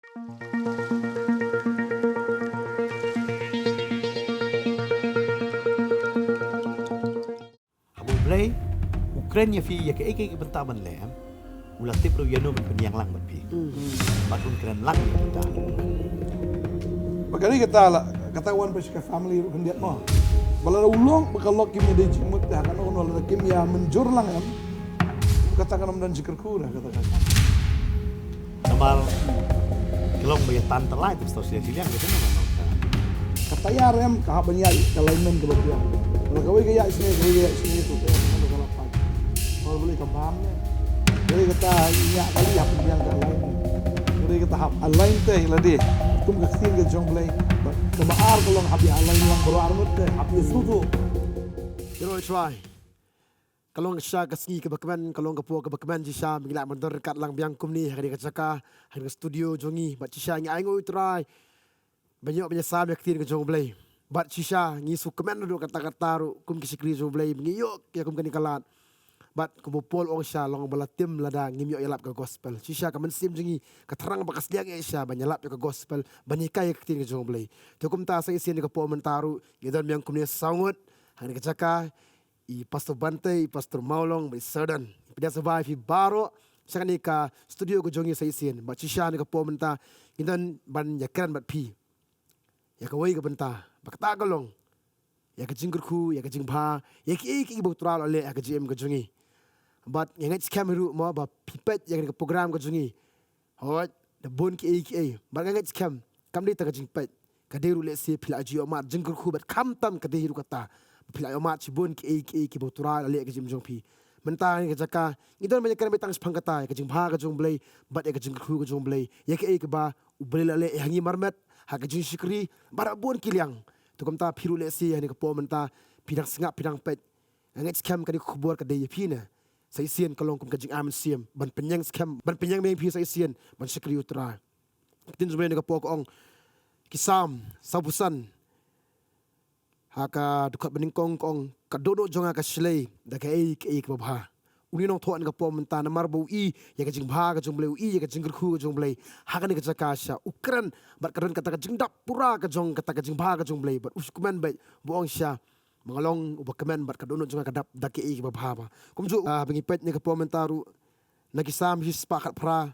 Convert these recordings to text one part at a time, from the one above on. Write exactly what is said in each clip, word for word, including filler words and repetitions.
Haba U Blei u kren ïa phi ïa kaei kaei ka bynta ban leh, em, u la tip ruh ïano ban pynïeng lang bad phi. Bad un kren lang ïa kita. Ba ka ri kata la, kata wan ba sha ka family ruh khyndiat mo. Ba lada u long ba ka lok kim ïa dei jingmut te ha kano kano lada kim ïa mynjur lang, em, kata kan ym don jingkyrkhu ruh kata kan. Namar ka long ba ïa tan tylli te shisha shiliang shiliang ka tynga ban long ka. Ka tayar, em, ka hap ban ïaid ka alignment kaba biang. Lada kawei ka ïaid shane, kawei ka ïaid shane, to te ka long ka la pait. Haba balei ka bam ne? Balei kata ïa kali hap ban biang ka alignment? Balei kata hap align te lade kum ka ktien ka jong U Blei? Ba kaba ar ka long hap ïa align lang baroh arngut te, hap ïa sngewthuh. Ïa, Roy Trai. Ka long shisha ka sngi kaba kmen, ka long ka por kaba kmen shisha, ba ngi lah ban don ryngkat lang biang kumne ha kane ka jaka, ha kane ka studio jong ngi, bad shisha ngi ainguh ïa U Trai ban ïoh ban ïasam ïa ka ktien ka jong U Blei. Bad shisha ngi sngewkmen ruh katta katta ruh kum ki shakri jong U Blei ba ngi ïoh ïa kum kane ka lad. Bad kumba u Paul u ong shisha, long ba la tim lada ngim ïoh ïalap ka gospel. Shisha ka mynsiem jong ngi ka thrang bad ka sliang eh shisha ban ïalap ïa ka gospel, ban hikai ïa ka ktien ka jong U Blei. Te kumta sa shisien ha kane ka por mynta ruh ngi don biang kumne saw ngut ha kane ka jaka, i Pastor Bante, i Pastor Mawlong bad i Sardan. Ngi pdiang sngewbha ïa phi baroh sha kane ka studio ka jong ngi sa shisien. Bad shisha ha kane ka por mynta ngi don ban ïakren bad phi ïa kawei ka bynta ba kata ka long ïa ka jingkyrkhu, ïa ka jingbha, ïa kiei kiei ba U Trai u la leh ha ka jingim ka jong ngi. Bad nga ngeit skhem ruh mo ba phi peit ïa kane ka program ka jong ngi. Hooid, da bun kiei kiei. Bad nga ngeit skhem kam dei tang ka jingpeit, ka dei ruh lehse phi la ju ïohmad jingkyrkhu bad khamtam ka dei ruh kata ba phi la ïohmad shibun kiei kiei kiba U Trai u la leh ha ka jingim jong phi. Mynta ha kane ka jaka ngi don ban ïakren beit tang shaphang kata, ïa ka jingbha ka jong U Blei bad ïa ka jingkyrkhu ka jong U Blei, ïa kiei kaba U Blei u la leh ha ngi marmet, ha ka jingshakri bad ha bun ki liang. Te kumta phi ruh lehse ha kane ka por mynta phi dang sngap, phi dang peit. Nga ngeit skhem kane ka khubor ka dei ïa phi ne. Sa shisien ka long kum ka jingai mynsiem ban pynïeng skhem, ban pynïeng biang ïa phi sa shisien ban shakri U Trai. Ka ktien jong U Blei ha kane ka por ka ong, ki Salm sawphew san ha ka dkhot banyngkong ka ong, ka dohnud jong nga ka shlei da kaei kaei kaba bha. Une u nongthoh ha kane ka por mynta namar ba u i ïa ka jingbha ka jong U Blei, u i ïa ka jingkyrkhu ka jong U Blei ha kane ka jaka shisha, u kren bad ka don kata ka jingdap pura ka jong kata ka jingbha ka jong U Blei bad u sngewkmen beit, ba u ong shisha, ba nga long uba kmen bad ka dohnud jong nga ka dap da kiei kiei kiba bha bha. Kumjuh, ah, haba ngi peit ha kane ka por mynta ruh na ki Salm shispah khatphra,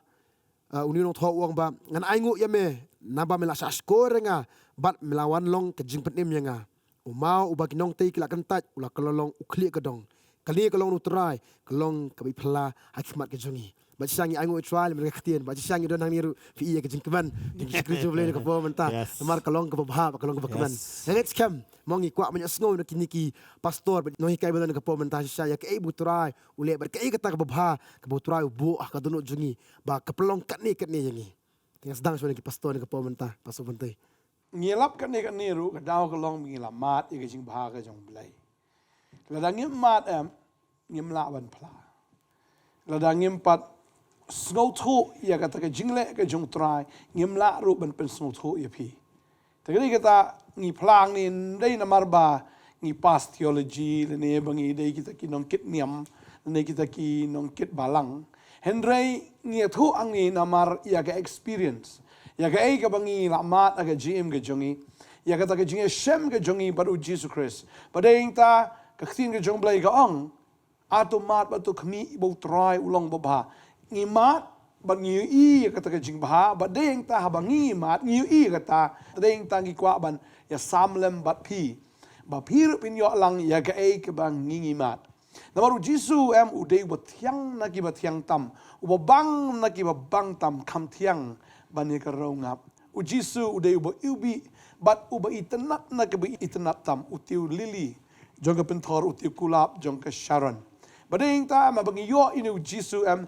ah, une u nongthoh u ong ba, ngan ainguh ïa me naba me la shah shkor ïa nga bad me la wan long ka jingpynim ïa nga. U maw uba ki nongtei ki la kyntait, u la kylla long u khlieh ka dong. Kane ka long na U Trai, ka long kaba ïa phylla ha khmat ka jong ngi. Bad shisha ngi ainguh ïa U Trai lem bad ka ktien, bad shisha ngi don hangne ruh phi i ïa ka jingkmen jong ki shakri jong U Blei ha kane ka por mynta. Yes. Namar ka long kaba bha bad ka long kaba kmen. Yes. Nga ngeit skhem mo ngi kwah ban ïohsngew na kine ki pastor bad nonghikai ba don ha kane ka por mynta shisha ïa kaei ba U Trai u leh bad kaei kata kaba bha kaba U Trai u buh ha ka dohnud jong ngi ba ka pynlong katne katne ïa ngi. Te ngan sdang shuwa na ki pastor ha kane ka por mynta, Pastor Bante. Ngi lap katne katne ruh, ka daw ka long ba ngi la mad ïa ka jingbha ka jong U Blei. Lada ngim mad, em, ngim lah ban phla. Lada ngim pat sngewthuh ïa kata ka jingleh ka jong U Trai, ngim lah ruh ban pynsngewthuh ïa phi. Te ka dei kata ngi phla hangne, ym dei namar ba ngi pass theology lane ba ngi dei kita ki nongkit niam lane kita ki nongkit balang. Hynrei ngi ïathuh hangne namar ïa ka experience, ïa kaei kaba ngi la mad ha ka jingim ka jong ngi, ïa kata ka jingïashem ka jong ngi bad U Jisu Khrist. Ba dei hangta ka ktien ka jong U Blei ka ong, hato mad bad hato khmih, ba U Trai u long babha. Ngi mad bad ngi ïohi ïa kata ka jingbha, bad dei hangta haba ngi mad ngi ïohi ïa kata, dei hangta ngi kwah ban ïasam lem bad phi, ba phi ruh phin ïoh lang ïa kaei kaba ngi ngi mad. Namar U Jisu, em, u dei uba thiang na kiba thiang tam, uba bang na kiba bang tam, kham thiang ban ïa ka rong ap. U Jisu u dei uba iwbih bad uba itynnad na kiba itynnad tam, u tiew lili jong ka pynthor, u tiew kulab jong ka Sharon. Ba dei hangta, em, haba ngi ïoh ïa une U Jisu, em,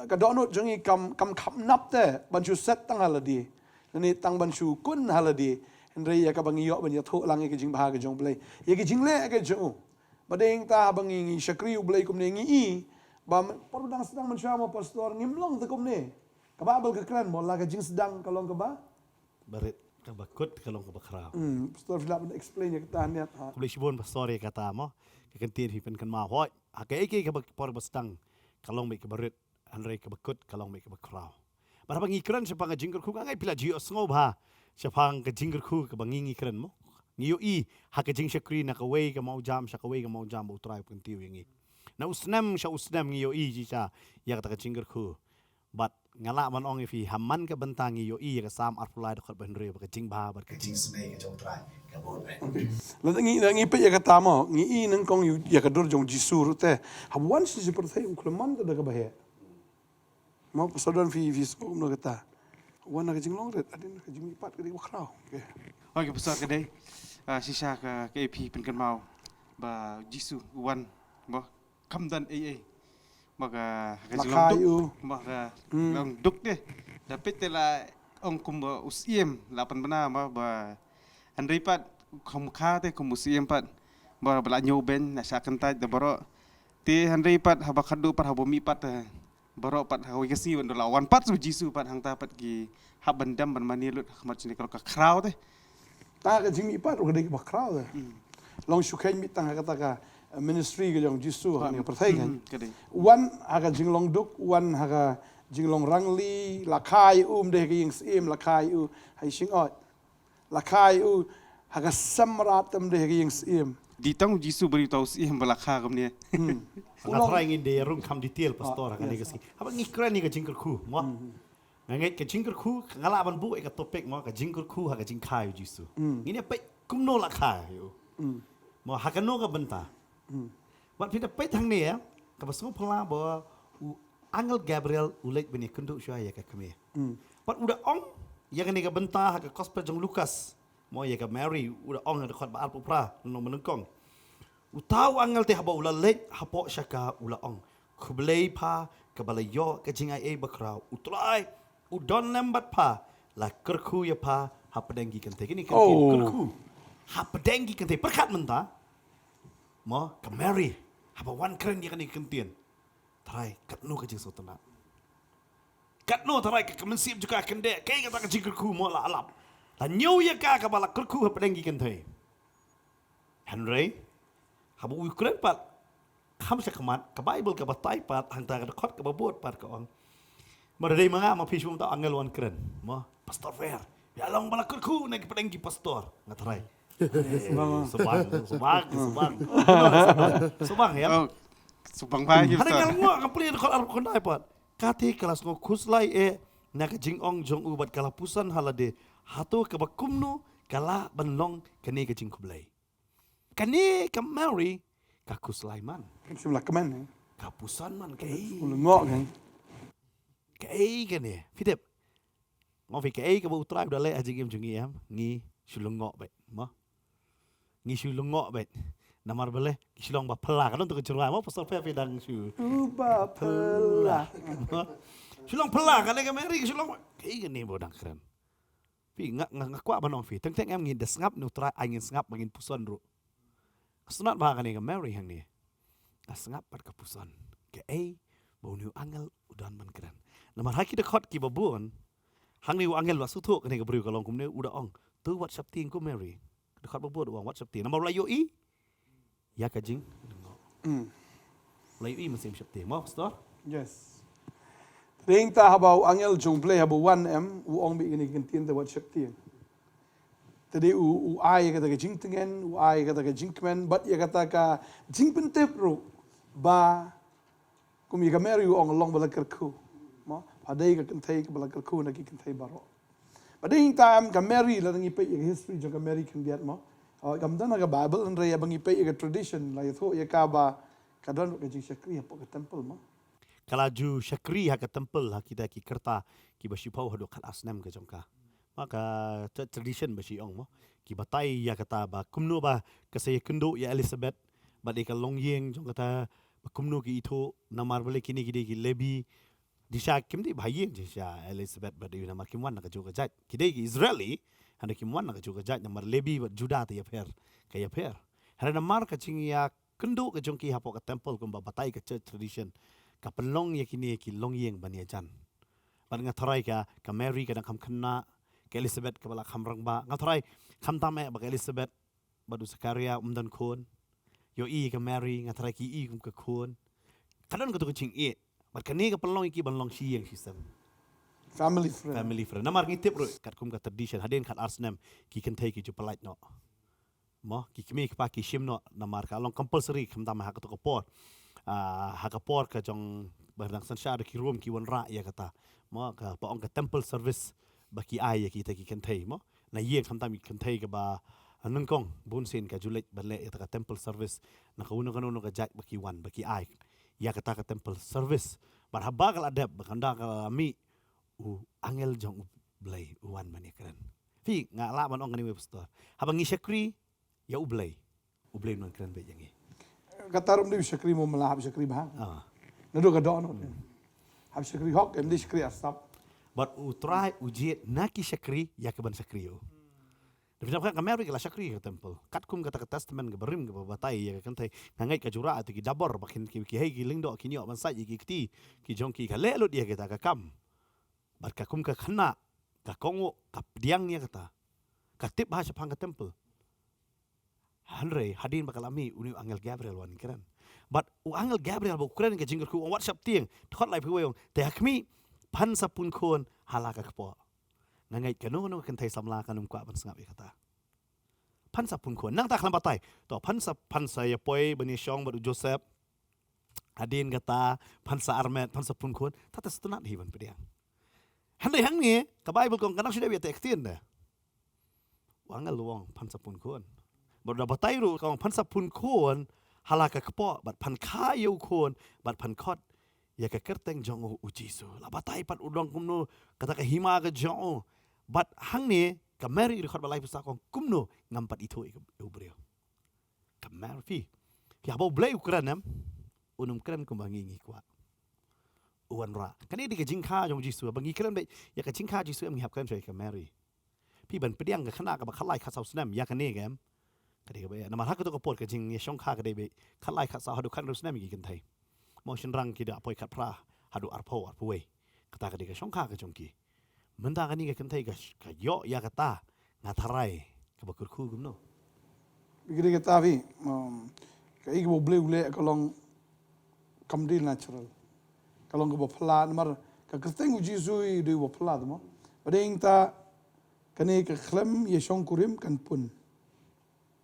ka dohnud jong ngi kam, kam khapnap te ban shu set tang ha lade lane tang ban shu kun ha lade. Hynrei ïa kaba ngi ïoh ban ïathuh lang ïa ka jingbha ka jong U Blei, ïa ka jingleh ka jong u. Ba dei hangta haba ngi, ngi shakri U Blei kumne ngi i ba por ba dang sdang mynshuwa mo pastor, ngim long te kumne. Ka Baibl ka kren mo, la ka jingsdang ka long kaba barit, kaba kut ka long kaba khraw. Hmm, pastor, phi lah ban explain ïa kata hangne, ha? Khublei shibun pastor ïa kata mo. Ka ktien phi pynkynmaw, hooid. Ha kaei kaei kaba por ba sdang ka long beit kaba rit, hynrei kaba kut ka long beit kaba khraw. Bad haba ngi kren shaphang ka jingkyrkhu, nga ngeit phi la ju ïohsngew bha shaphang ka jingkyrkhu kaba ngi ngi kren mo. Ngi ïohi ha ka jingshakri na kawei ka mawjam sha kawei ka mawjam ba U Trai u kyntiew ïa ngi. Na u snem sha u snem ngi ïohi shisha ïa kata ka jingkyrkhu. Bad nga lah ban ong ïa phi, ha man ka bynta ngi ïohi ïa ka Salm arphew lai dkhot ba hynriew ba ka jingbha bad ka jingsnei ka jong U Trai ka bud. Lada ngi, lada ngi peit ïa kata mo, ngi i nyngkong ïa ka dur jong U Jisu ruh te. Haba wan sha ka pyrthei u khlem man ka da kaba heh. Mo, pasal don phi, phi sngewthuh kumno kata. Wan na ka jinglong rit, hadien ka jingmihpat ka dei kaba khraw. Okay. Okay, pasal ka dei, ah, shisha ka, ka A P pynkynmaw ba Jisu u wan, mo, kham don ei ei. Mo ka, ka la jinglong duk, mo ka, hmm, long duk de. Da peit te la ong kumba u Syiem la pynbna mo ba hynrei pat kham kha te kum u Syiem pat. Mo ba la ñiew beiñ na sha kyntait da baroh. Te hynrei pat haba khadduh pat haba mihpat te baroh pat ha kawei ka sngi ban da la wan pat U Jisu pat hangta pat ki hap ban dem ban mane lut ha khmat jong ka khraw te. Ta ka jingmihpat ruh ka dei kaba khraw te. Hmm. Long shu kheiñ mih tang ha kata ka, eh, ministry ka jong U Jisu ha ka pyrthei kan. Hmm, ka dei. Wan ha ka jinglong duk, wan ha ka jinglong rangli, la kha ïa u ym dei ha ka ïing Syiem, la kha ïa u ha i shingoit. La kha ïa u ha ka sem mrad, ym dei ha ka ïing Syiem. Dei tang U Jisu ba dei uta u Syiem ba la kha kumne. Hmm. Nga tharai ngin dei rung kham detail pastor ha kane ka sngi. Haba ngi kren ïa ka jingkyrkhu mo. Hmm. Nga ngeit ka jingkyrkhu, nga lah ban buh ïa ka topic mo, ka jingkyrkhu ha ka jingkha ïa U Jisu. Hmm. Ngin ïa peit kumno la kha ïa u. Hmm. Mo ha kano ka bynta. Hmm. Wat phi da peit hangne ïa, kaba sngewphylla ba u angel Gabriel u leit ban ïakynduh shuwa ïa ka kmie. Hmm. Wat u da ong ïa kane ka bynta ha ka gospel jong Lukas. Mo ïa ka Mary, u da ong ha dkhot ba arphew phra, lynnong ba nyngkong. Uta u angel te haba u la leit hapoh sha ka u la ong, khublei pha kaba la ïoh ka jingaiei bakhraw, U Trai u don lem bad pha, la kyrkhu ïa pha hapdeng ki kynthei. Kine ki kynthei kyrkhu hapdeng ki kynthei. Pyrkhat mynta mo ka Mary haba wan kren ïa kane ka ktien. Trai, katno ka jingsngewtynnat. Katno trai ka, ka mynsiem jong ka kyndiah, kaei kata ka jingkyrkhu mo la lap. La ñiew ïa ka kaba la kyrkhu hapdeng ki kynthei. Hynrei haba u kren pat kham sha khmat, ka Baibl ka batai pat hangta ka dkhot kaba bud pat ka ong, ma da dei ma nga ma phi shu ong ta angel wan kren. Mo Pastor Fer, ïa long ba la kyrkhu na ki pdeng ki pastor. Nga trai. Subang, subang, subang. Subang ïa. Oh, subang ba ki pastor. Hynrei nga la ngoh, nga plie dkhot arphew khyndai pat. Kata ka la sngew khuslai eh na ka jingong jong u bad ka la puson ha lade, hato kaba kumno ka lah ban long kane ka jingkhublei. Kane ka Mary ka khuslai man. Kan shim la kmen eh. Ka puson man kaei. U lyngngoh kan. Kaei kane. Phi tip. Nga ong phi kaei kaba U Trai u da leh ha jingim jong ngi em, ngi shu lyngngoh beit mo. Ngi shu lyngngoh beit. Namar balei, ngi shu long ba phylla, ka don tu ka jingrwai mo, Pastor Pia phi dang shu. U ba phylla. Shu long phylla, kane ka Mary ka shu long. Kaei kane ba u dang kren. Phi nga, nga, nga kwah ban ong phi, teng teng em ngi da sngap na U Trai, ai ngin sngap ba ngin puson ruh. Sngap ba kane ka Mary hangne. Nga sngap bad ka puson. Kaei ba une u angel u don ban kren. Namar ha ki dkhot kiba bun, hangne u angel u la sngewthuh kane ka briew ka long kumne, u da ong, to wat sheptieng ko Mary. Dkhot ba bud u ong wat sheptieng. Namar u la ïohi ïa ka jing. Mm. U la ïohi mynsiem sheptieng mo, Pastor? Yes. Te dei ta haba u angel jong U Blei haba u wan em, u ong beit kane ka ktien te wat sheptieng. Te dei u, u ai ïa kata ka jingtngen, u ai ïa kata ka jingkmen, bad ïa kata ka jingpyntip ruh ba kum ïa ka Mary u ong long ba la kyrkhu. Mo, ha dei ka kynthei kaba la kyrkhu na ki kynthei baroh. Ba dei ta em ka Mary, lada ngi peit ïa ka history jong ka Mary khyndiat mo. Ah, kam don ha ka Baibl, hynrei haba ngi peit ïa ka tradition, la ïathuh ïa ka ba ka don ruh ka jingshakri hapoh ka temple mo. Ka la ju shakri ha ka temple ha kita ki rta kiba shiphew haduh khatar snem ka jong ka. Ma ka, ka tradition ba shi ong mo. Ki batai ïa kata ba kumno ba ka sa ïakynduh ïa Elizabeth bad ïa ka longïing jong kata, ba kumno ki ithuh, namar balei kine ki dei ki Lebi. Dei sha kim dei ba ha ïing jong sha Elizabeth bad ïa u, namar kim wan na kajuh ka jait. Ki dei ki Israeli, hynrei kim wan na kajuh ka jait, namar Lebi bad Juda te ïapher, ka ïapher. Hynrei namar ka jingïa kynduh ka jong ki hapoh ka temple kumba batai ka church tradition, ka pynlong ïa kine ki longïing ban ïajan. Bad nga tharai ka, ka Mary ka dang kham khynnah, ka Elizabeth kaba la kham rangbah. Nga tharai khamtam eh ba ka Elizabeth bad u Sakaria um don khun. Ïohi ka Mary, nga tharai ki ïohi kum ka khun. Ka don kato ka jingïeit. Bad kane ka pynlong ïa ki ban long shi ïing shi sem. Family friend. Family friend. Namar ngi tip ruh katkum ka tradition, hadien khat ar snem ki kynthei ki ju pyllait noh. Mo, ki kmie ki kpa ki shim noh, namar ka long compulsory, khamtam ha kato ka por. Ah, ha ka por ka jong ba dang synshar da ki Rom ki wanrah ïa kata. Mo, ka ba ong ka temple service ba ki ai ïa kita ki kynthei mo. Na ïing khamtam ki kynthei kaba nyngkong bunsien ka ju leit ban leh ïa kata ka temple service. Na kano kano ka jait ba ki wan ba ki ai ïa kata ka temple service. Bad haba ka la dep, ba kanda ka la mih, u angel jong U Blei u wan ban ïakren. Phi, nga lah ban ong kane, pastor. Haba ngi shakri ïa U Blei, U Blei un wan kren beit ïa ngi. Kata ruh ym dei shakri mo, mala hap shakri bha. Ah. Naduh ka doh noh. Hap shakri hok, ym dei shakri arsap. Bad U Trai u jied na ki shakri ïa ki ban shakri ïa u. Dei pynjah ka Mary ka la shakri ha ka temple. Katkum kata ka testament kaba rim kaba batai ïa ka kynthei, nga ngeit ka ju rah ïa ki dabor ba kin ki, ki hei ki lyngdoh, kin ïoh ban sait ïa ki kti ki jong ki, ka leh lut ïa kita ka kam. Bad ka kum ka khynnah, ka kohnguh, ka pdiang ïa kata. Ka tip bha shaphang ka temple. Hynrei hadien ba ka la mih, une u angel Gabriel wan kren. Bad u angel Gabriel ba u kren ka jingkyrkhu, u ong wat sheptieng, dkhot laiphew wei u ong, te ha khmih, phan sa pun khun ha la ka kpoh. Nga ngeit kano kano ka kynthei samla kan ym kwah ban sngap ïa kata. Phan sa pun khun. Nangta khlem batai. To phan sa, phan sa ïa poi ban ïa shong bad u Joseph. Hadien kata, phan sa armet, phan sa pun khun. Te sngewtynnat hi ban pdiang. Hynrei hangne, ka Bible ka ong ka nang shu dep ïa te ktien de. U angel u ong phan sa pun khun. Bad u da batai ruh ka ong phan sa pun khun ha la ka kpoh, bad phan kha ïa u khun, bad phan khot ïa ka kyrteng jong u, U Jisu. La batai pat u long kumno, kata ka hima ka jong u. Bad hangne ka Mary, dkhot ba laiphew saw ka ong kumno ngam pat ithuh ïa u briew. Ka Mary, phi, phi, haba U Blei u kren em, un ym kren kumba ngi ngi kwah. U wanrah. Kane dei ka jingkha jong U Jisu, haba ngi kren beit ïa ka jingkha Jisu em, ngi hap kren shuwa ïa ka Mary. Phi, ban pdiang ka khynnah kaba khatlai khatsaw snem ïa kane ka em, ka dei kaba eh. Namar ha kato ka por ka jingïashongkha ka dei beit khatlai khatsaw haduh khathynriew snem ïa ki kynthei. Mo, shynrang ki da poi khatphra haduh arphew, arphew wei. Kata ka dei ka shongkha ka jong ki. Mynta kane ka kynthei ka, ka ïoh ïa kata, nga tharai kaba kyrkhu kumno. Bad ka dei kata phi, um, kaei kaba U Blei u leh ka long kam dei natural. Ka long kaba phylla, namar ka kyrteng U Jisu i dei uba phylla, te mo. Bad dei nangta kane ka khlem ïashongkurim kan pun.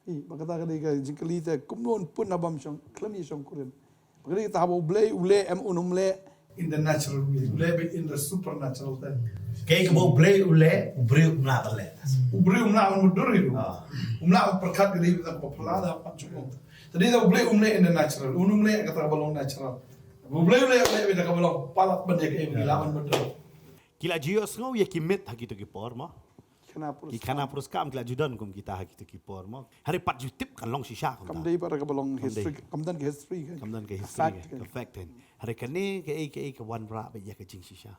Ï, bad kata ka dei ka jingkylli te, kumno un pun haba ym shong, khlem ïashongkurim. Bad ka dei kata haba U Blei u leh em, un ym leh in the natural way. U leh beit in the supernatural te. Kaei kaba U Blei u leh, u briew um lah ban leh. U briew um lah ban mutdur ïa u. Ah. Um lah ban pyrkhat, ka dei kata kaba phylla da pat jong u. Te dei kata U Blei um leh in the natural. Un ym leh kata kaba long natural. U Blei u leh, u leh beit kata kaba long palat ban ïa kaei ba ki lah ban mutdur. Ki la ju ïohsngew ïa ki myth ha kito ki por mo. Ki khana puruskam. Ki khana puruskam ki la ju don kum kita ha kito ki por mo. Hynrei pat ju tip kan long shisha kumta. Kam dei pat kaba long history, kam don ka history ka. Kam don ka history ka, ka fact ka. Hynrei kane kaei kaei ka wanrah beit ïa ka jingshisha.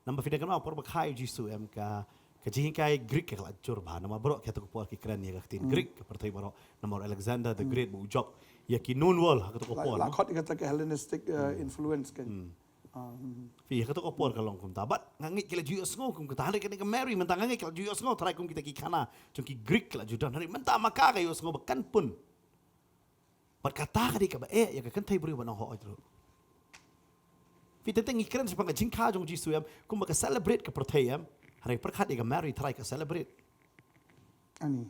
Namar phi dang kynmaw por ba kha ïa U Jisu em, ka, ka jinghikai Greek ka la jur bha. Namar baroh kato ka por ki kren ïa ka ktien Greek, ka pyrthei baroh. Namar Alexander the Great ba u jop ïa ki known world ha kato ka por. La khot ïa kata ka Hellenistic, uh, influence ka. Ah, hmm. Phi, ha kato ka por ka long kumta. Bad nga ngeit ki la ju ïohsngew kum kata. Hynrei kane ka Mary mynta nga ngeit ki la ju ïohsngew tharai kum kita ki khana jong ki Greek ki la ju don. Hynrei mynta ma ka ka ïohsngew ba kan pun. Bad kata ka dei kaba eh ïa ka kynthei briew ba nang hooid ruh. Phi, teng teng ngi kren shaphang ka jingkha jong U Jisu em, kumba ka celebrate ka pyrthei em. Hynrei pyrkhat ïa ka Mary tharai ka celebrate. Ani.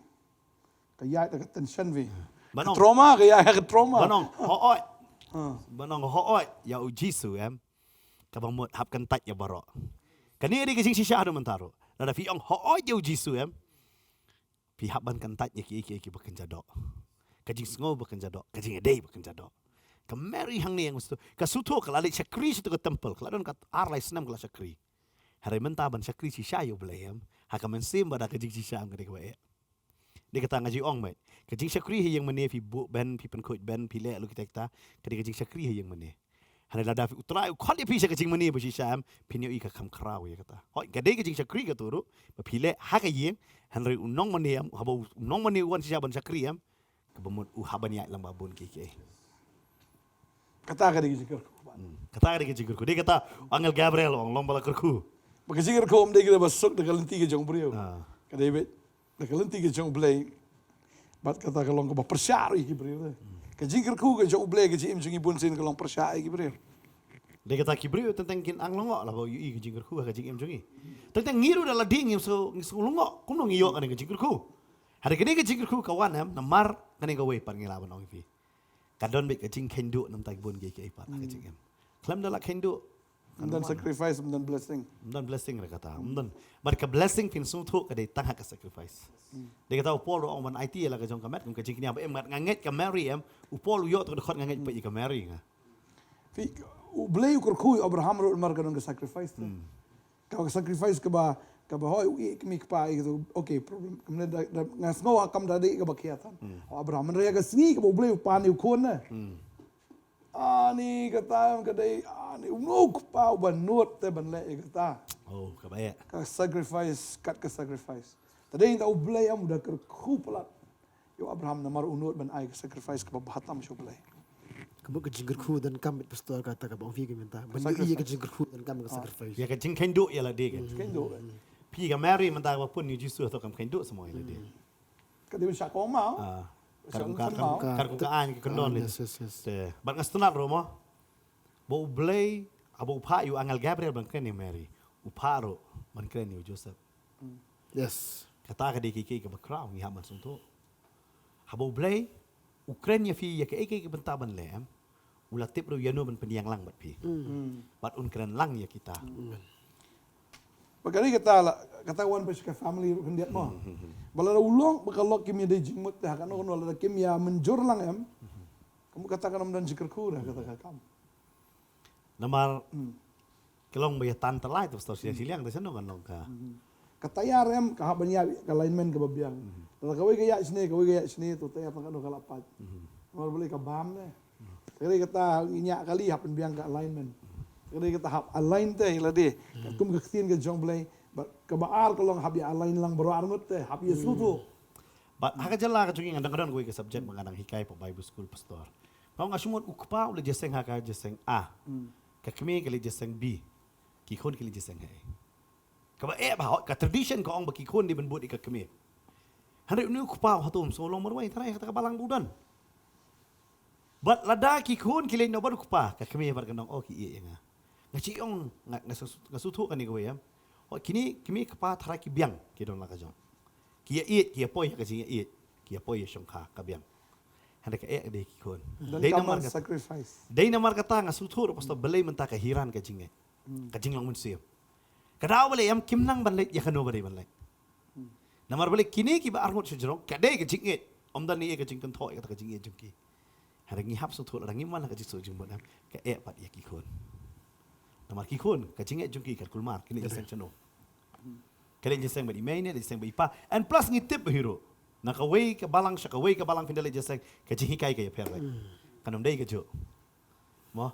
Ka ïaid da ka tension phi. Ba nang. Ka trauma, ka ïaid ka trauma. Ba nang hooid. Ha. Ba nang hooid ïa U Jisu em. Kaba mut hap kyntait ïa baroh. Kane dei ka jingshisha haduh mynta ruh. Lada phi ong hooid ïa U Jisu em, phi hap ban kyntait ïa kiei kiei kiba kynja doh. Ka jingsngew ba kynja doh, ka jingïadei ba kynja doh. Ka Mary hangne ïa nga sngewthuh, ka sngewthuh ka la leit shakri shato ka temple, ka la don ka ar lai snem ka la shakri. Hynrei mynta ban shakri shisha ïa U Blei em, ha ka mynsiem bad ha ka jingshisha em ka dei kaba eh. Dei kata nga ju ong mei. Ka jingshakri ha ïingmane, phi buh bein, phi pynkhuid bein, phi leh lum kita kita, ka dei ka jingshakri ha ïingmane. Hynrei lada phi, U Trai u khot ïa phi sha ka jingmane ba shisha em, phin ïohi ka kham khraw ïa kata. Hooid, ka dei ka jingshakri kato ruh ba phi leh ha ka ïing, hynrei u nongmane em, haba u nongmane u wan shisha ban shakri em, kaba mut u hap ban ïaid lang bad bun kiei kiei. Kata ka dei ka jingkyrkhu. Hmm. Kata ka dei ka jingkyrkhu. Dei kata u angel Gabriel u ong long ba la kyrkhu. Ba ka jingkyrkhu ym dei kaba suk da ka lynti ka jong u briew. Ah. Ka dei beit da ka lynti ka jong U Blei. Bad kata ka long kaba pyrshah ruh ïa ki briew. Hmm. Ka jingkyrkhu ka jong U Blei, ka jingim jong ngi bunsien ka long pyrshah ïa ki briew. Dei kata ki briew teng teng kin ang lyngngoh laba ïohi ka jingkyrkhu ha ka jingim jong ngi. Teng teng ngi ruh da lade ngim sngew, ngim sngew lyngngoh kumno ngi ïoh kane ka jingkyrkhu. Hynrei kane ka jingkyrkhu ka wan em namar kane kawei pat ngi lah ban ong ïa phi. Ka don beit ka jingkheiñ duh namar ki bun kiei kiei pat ha ka jingim. Khlem da la kheiñ duh, ym don sacrifice, ym don blessing. Ym don blessing re kata. Ym don. Bad ka blessing phin sngewthuh ka dei tang ha ka sacrifice. Dei kata u Paul ruh u ong ban aiti ïa la ka jong ka met kum ka jingkñia ba em, nga ngeit ka Mary em. U Paul u ïoh tang dkhot nga ngeit beit ïa ka Mary nga. Phi, U Blei u kyrkhu ïa u Abraham ruh namar ka don ka sacrifice te. Ka, ka sacrifice kaba, kaba hooid u ïeh kmie kpa ïa kito. Okay, problem. Kumne da, da, nga sngew ha kam da dei kaba khia than. U Abraham, hynrei ha ka sngi kaba U Blei u pan ïa u khun ne. Ani kata em ka dei, ani u no u kpa uba nud te ban leh ïa kata. Oh, kaba eh. Ka sacrifice, kat ka sacrifice. Te dei da U Blei em u da kyrkhu palat ïa u Abraham namar u nud ban ai ka sacrifice kaba bha tam sha U Blei. Ka mut ka jingkyrkhu donkam beit pastor kata kaba ong phi ka mynta. Ban ïohi ïa ka jingkyrkhu donkam ka sacrifice. Ïa ka jingkheiñ duh ïa lade ka. Kheiñ duh. Phi ka Mary mynta kaba pun ïa u Jisu hato kam kheiñ duh samo ïa lade. Ka dei ban shah kong ma. Ah. Kar kum ka, kar kum ka, kar kum ka aiñ ka kyndon. Yes, yes, yes. Te bad nga sngewtynnat ruh mo. Ba U Blei, haba u phah ïa u angel Gabriel ban kren ïa Mary, u phah ruh ban kren ïa u Joseph. Yes. Kata ka dei ka, ka, kaba khraw ngi hap ban sngewthuh. Haba U Blei u kren ïa phi ïa kaei kaei ka bynta ban leh em, u la tip ruh ïano ban pynïalang bad phi. Bad un kren lang ïa kita. Ba ka dei kata la, kata wan ba sha ka family ruh khyndiat mo. Ba lada u long ba ka lok kim ïadei jingmut te ha kano kano lada kim ïa mynjur lang em. Ka mut kata kam don jingkyrkhu da kata ka kam. Namar ka long ba ïa tan tylli te pastor, shiliang shiliang te shano kan long ka. Ka tayar em ka hap ban ïa ka alignment kaba biang. Lada kawei ka ïa shane, kawei ka ïa shane, to tayar tang kano ka la pat. Namar balei ka bam ne. Te kata ngi ñiah kali hap ban biang ka alignment. Te kata hap align te ïa lade. Katkum ka ktien ka jong Blei, ba kaba ar ka long hap ïa align lang baroh arngut te, hap ïa sngewthuh. Bad ha ka jylla ka jong ngi nga dang don kawei ka subject ba nga dang hikai pa Bible school pastor. Nga ong nga shu mut u kpa u leit jingïaseng ha ka jingïaseng A. Ka kmie ka leit jingïaseng B. Ki khun ki leit jingïaseng ha A. Kaba eh ba hooid ka tradition ka ong ba ki khun dei ban bud ïa ka kmie. Hynrei une u kpa hato um sngew long marwei tharai kata ka balang ba u don. Bad lada ki khun ki leit noh bad u kpa, ka kmie pat kan ong, oh, ki ïeit ïa nga. Nga shu ong, nga, nga shu, nga shu thuh kane kawei em. Hooid kine kmie kpa tharai ki biang ki don la ka jong. Ki ïa ïeit, ki ïa poi ha ka jingïa ïeit, ki ïa poi ïa shongkha ka biang. Hynrei ka eh ka dei ki khun. Dei namar ka sacrifice. Dei namar kata nga shu thuh ruh pastor balei mynta ka hiran ka jingngeit. Ka jinglong mynsiem. Ka daw balei em kim nang ban leit ïa kano ba dei ban leit. Namar balei kine kiba arngut sha jrong ka dei ka jingïeit. Ym don ne ka jingkynthoh ïa kata ka jingïeit jong ki. Hynrei ngi hap sngewthuh lada ngim wan ha ka jingsuk jingmut em ka eh pat ïa ki khun. Namar ki khun ka jingïeit jong ki kan kulmar, ki leit jingïaseng shano. Ka leit jingïaseng bad i mei ne leit jingïaseng bad i pa. And plus ngi tip ba hi ruh na kawei ka balang sha kawei ka balang phin da leit jingïaseng, ka jinghikai ka ïapher beit. Kan ym dei kajuh. Mo,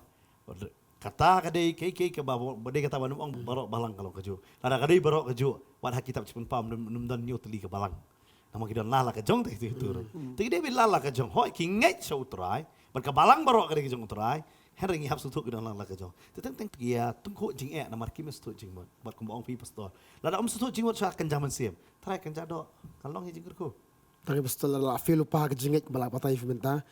kata ka dei kaei kaei kaba, ba dei kata ban ong baroh balang ka long kajuh. Lada ka dei baroh kajuh, wat ha kitab Jingpynpaw ym don hynñiew tylli ka balang. Namar ki don la la ka jong te ki tu. Te ki dei ban la la ka jong. Hooid ki ngeit sha U Trai, bad ka balang baroh ka dei ka jong U Trai. Hynrei ngi hap sngewthuh ki don la la ka jong. Te teng teng ki ïa tyngkhuh jingeh namar kim sngewthuh jingmut. Bad kumba ong phi pastor, lada ym sngewthuh jingmut sha kynja mynsiem, trai kynja doh, kan long hi jingkyrkhu. Tang ba sdang la la fail u pa ka jingngeit ba la batai phi mynta.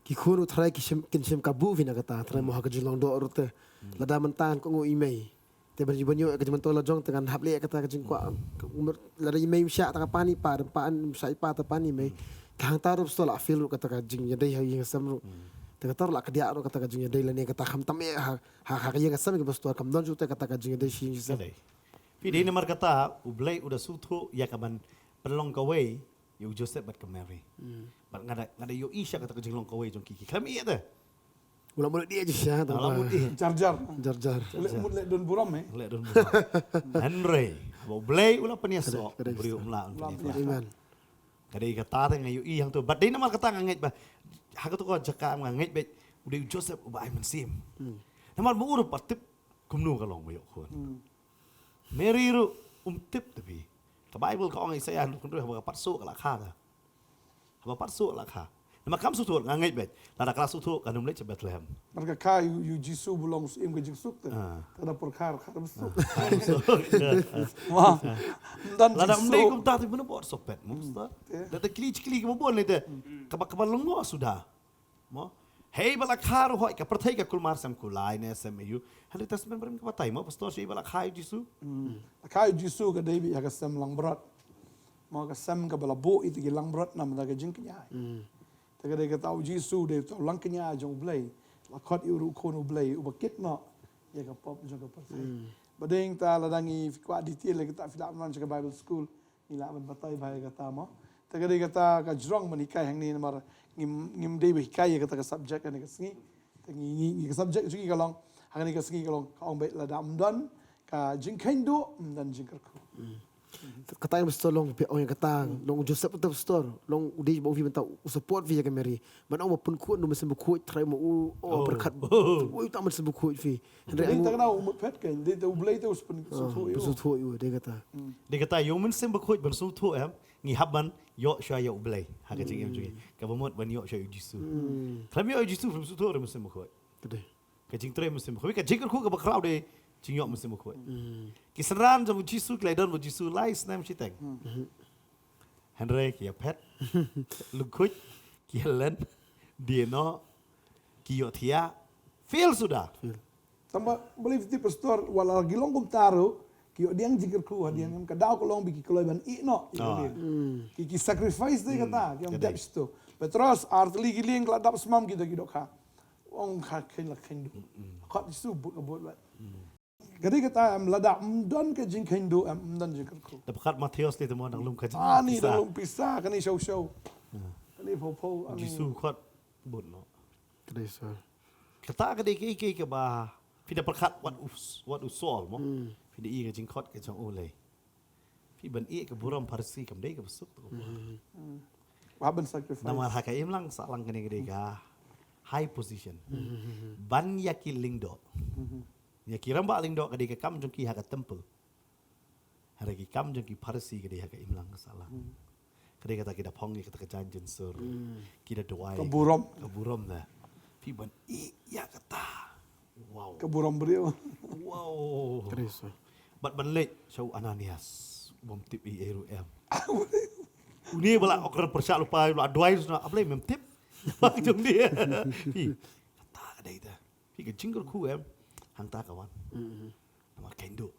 Ki khun u trai ki shim, kin shim kabu phi na kata, trai mo ha ka jinglong doh ruh te. Lada mynta ko ngu i mei. Te ban ji ban ïoh ka jingmyntoi la jong te ngan hap leh kata ka jingkwah. Ka umar lada i mei msha ta ka pani pa, dan pa an msha i pa ta pani mei. Te hangta ruh sdang la fail ruh kata ka jingïadei ha ïing ha sem ruh. Te kata ruh la ka dia ruh kata ka jingïadei lane kata kham tam eh ha, ha, ha ka ïing ha sem ki ba sdang kam don ju te kata ka jingïadei shi ïing shi sem. Phi dei namar kata U Blei u da sngewthuh ïa ka ban pynlong kawei ïa u Joseph bad ka Mary. Bad nga da, nga da ïohi sha kata ka jinglong kawei jong ki, ki khlem ïeh te. U la mut ïeh ji sha ta. U la mut ïeh. Jar jar. Jar jar. U leh mut leh don burom eh. Leh don burom. Hynrei ba U Blei u la pynïasoh, u briew um lah un pynïasoh. Amen. Ka dei kata te nga ïohi hangto. Bad dei namar kata nga ngeit ba ha kato ka jaka nga ngeit beit u dei u Joseph uba ai mynsiem. Namar ba u ruh pat tip kumno ka long ba ïoh khun. Mary ruh um tip te phi. Ka Baibl ka ong Isaiah hynriew hynriew haba ka pat suh ka la kha ka. Haba pat suh la kha. Namar kam sngewthuh nga ngeit beit. Lada ka la sngewthuh kan ym leit sha Bethlehem. Namar ka kha ïa u, ïa u Jisu ba long u Syiem ka jingsuk te. Ka da pyrkhat kha ba suk. Kha ba suk. Wah. Lada ym dei kumta te mano ba ot sohpet mo. Da te kli kli kaba bun lei te. Kaba, kaba lyngngoh suda. Mo? Hei ba la kha ruh hoi ka pyrthei ka kulmar sem kulai ne sem aïu. Hynrei Testament Barim ka batai mo pastor shi ba la kha ïa u Jisu. La kha ïa u Jisu ka dei beit ha ka sem langbrot. Mo ka sem kaba la buh ïa ki langbrot namar ka jingkñia. Te ka dei kata u Jisu dei uta u langkñia jong u Blei. La khot ïa u ruh u khun u Blei uba kit noh ïa ka pop jong ka pyrthei. Ba dei ta lada ngi kwah detail ïa kata phi lah ban wan sha ka Bible school. Ngi lah ban batai bha ïa kata mo. Te ka dei kata ka jrong ban hikai hangne namar ngim, ngim dei ba hikai ïa kata ka subject hangne ka sngi. Te ngi, ngi, ngi ka subject jong ngi ka long, hangne ka sngi ka long, ka ong beit lada ym don ka jingkheiñ duh, ym don jingkyrkhu. Kata ïa pastor long phi ong ïa kata, long Joseph uta pastor, long u dei ba ong phi mynta u support phi ïa ka Mary. Ban ong ba pynkhun u Mynsiem Bakhuid, trai ma u, oh, pyrkhat. Ui, uta Mynsiem Bakhuid phi. Hynrei dei ta ka dau mut phet kein, dei ta u Blei te u spen sngewthuh ïa u. Sngewthuh ïa u, dei kata. Dei kata ïa u Mynsiem Bakhuid ban sngewthuh em, ngi hap ban ïoh shuwa ïa u Blei ha ka jingim jong ngi. Kaba mut ban ïoh shuwa ïa u Jisu. Khlem ïoh ïa u Jisu, khlem sngewthuh ïa u Mynsiem Bakhuid. Ka dei. Ka jingtrei Mynsiem Bakhuid. Ka jingkyrkhu kaba khraw dei jingïoh Mynsiem Bakhuid. Ki synran jong u Jisu ki la don bad u Jisu lai snem shiteng. Hynrei ki ïa phet. Lyngkhuid. Ki ïa len. Die noh. Ki ïohthiah. Fail suda. Tangba balei phi tip pastor, wat la ki long kumta ruh, ki ïoh diang jingkyrkhu hadien, ka daw ka long ba ki kloi ban ïeh noh. Ki, ki sacrifice de kata, ki ong dep shito. Petros, ar tylli ki lieng ki la dap smam kita ki dohkha. Ong ka kheiñ la kheiñ duh. Khot Jisu bud ka bud bad. Ka dei kata em, lada ym don ka jingkheiñ duh em, ym don jingkyrkhu. Da pyrkhat Mathaios te mo dang lum ka jingkyrkhu. Ani dang lum pisa, kani shaw shaw. Kani phaw phaw, ani. Jisu khot bud noh. Ka dei sa. Kata ka dei kaei kaei kaba phi da pyrkhat wat u, wat u Saul mo. Phi da ïohi ka jingkhot ka jong u lei. Phi ban ïeh ka burom Pharisi kam dei kaba suk tu. Ba ban sacrifice. Namar ha ka imlang sahlang kane ka dei ka high position. Ban ïa ki lyngdoh. Ïa ki rangbah lyngdoh ka dei ka kam jong ki ha ka temple. Hynrei ki kam jong ki Pharisi ka dei ha ka imlang ka sahlang. Ka dei kata ki da phong ïa kata ka jaiñ jynsur. Ki da duwai. Ka burom. Ka burom na. Phi ban ïeh ïa kata. Wow. Ka burom briew. Wow. Bad ban leit sha u Ananias. Bym tip ei ei ruh em. Une ba la okra pyrshah lypa, ba la duwai sha u Blei, mem tip. Jong dia. Phi. Kata ka dei ta. Phi ka jingkyrkhu em. Hangta ka wan. Namar kheiñ duh.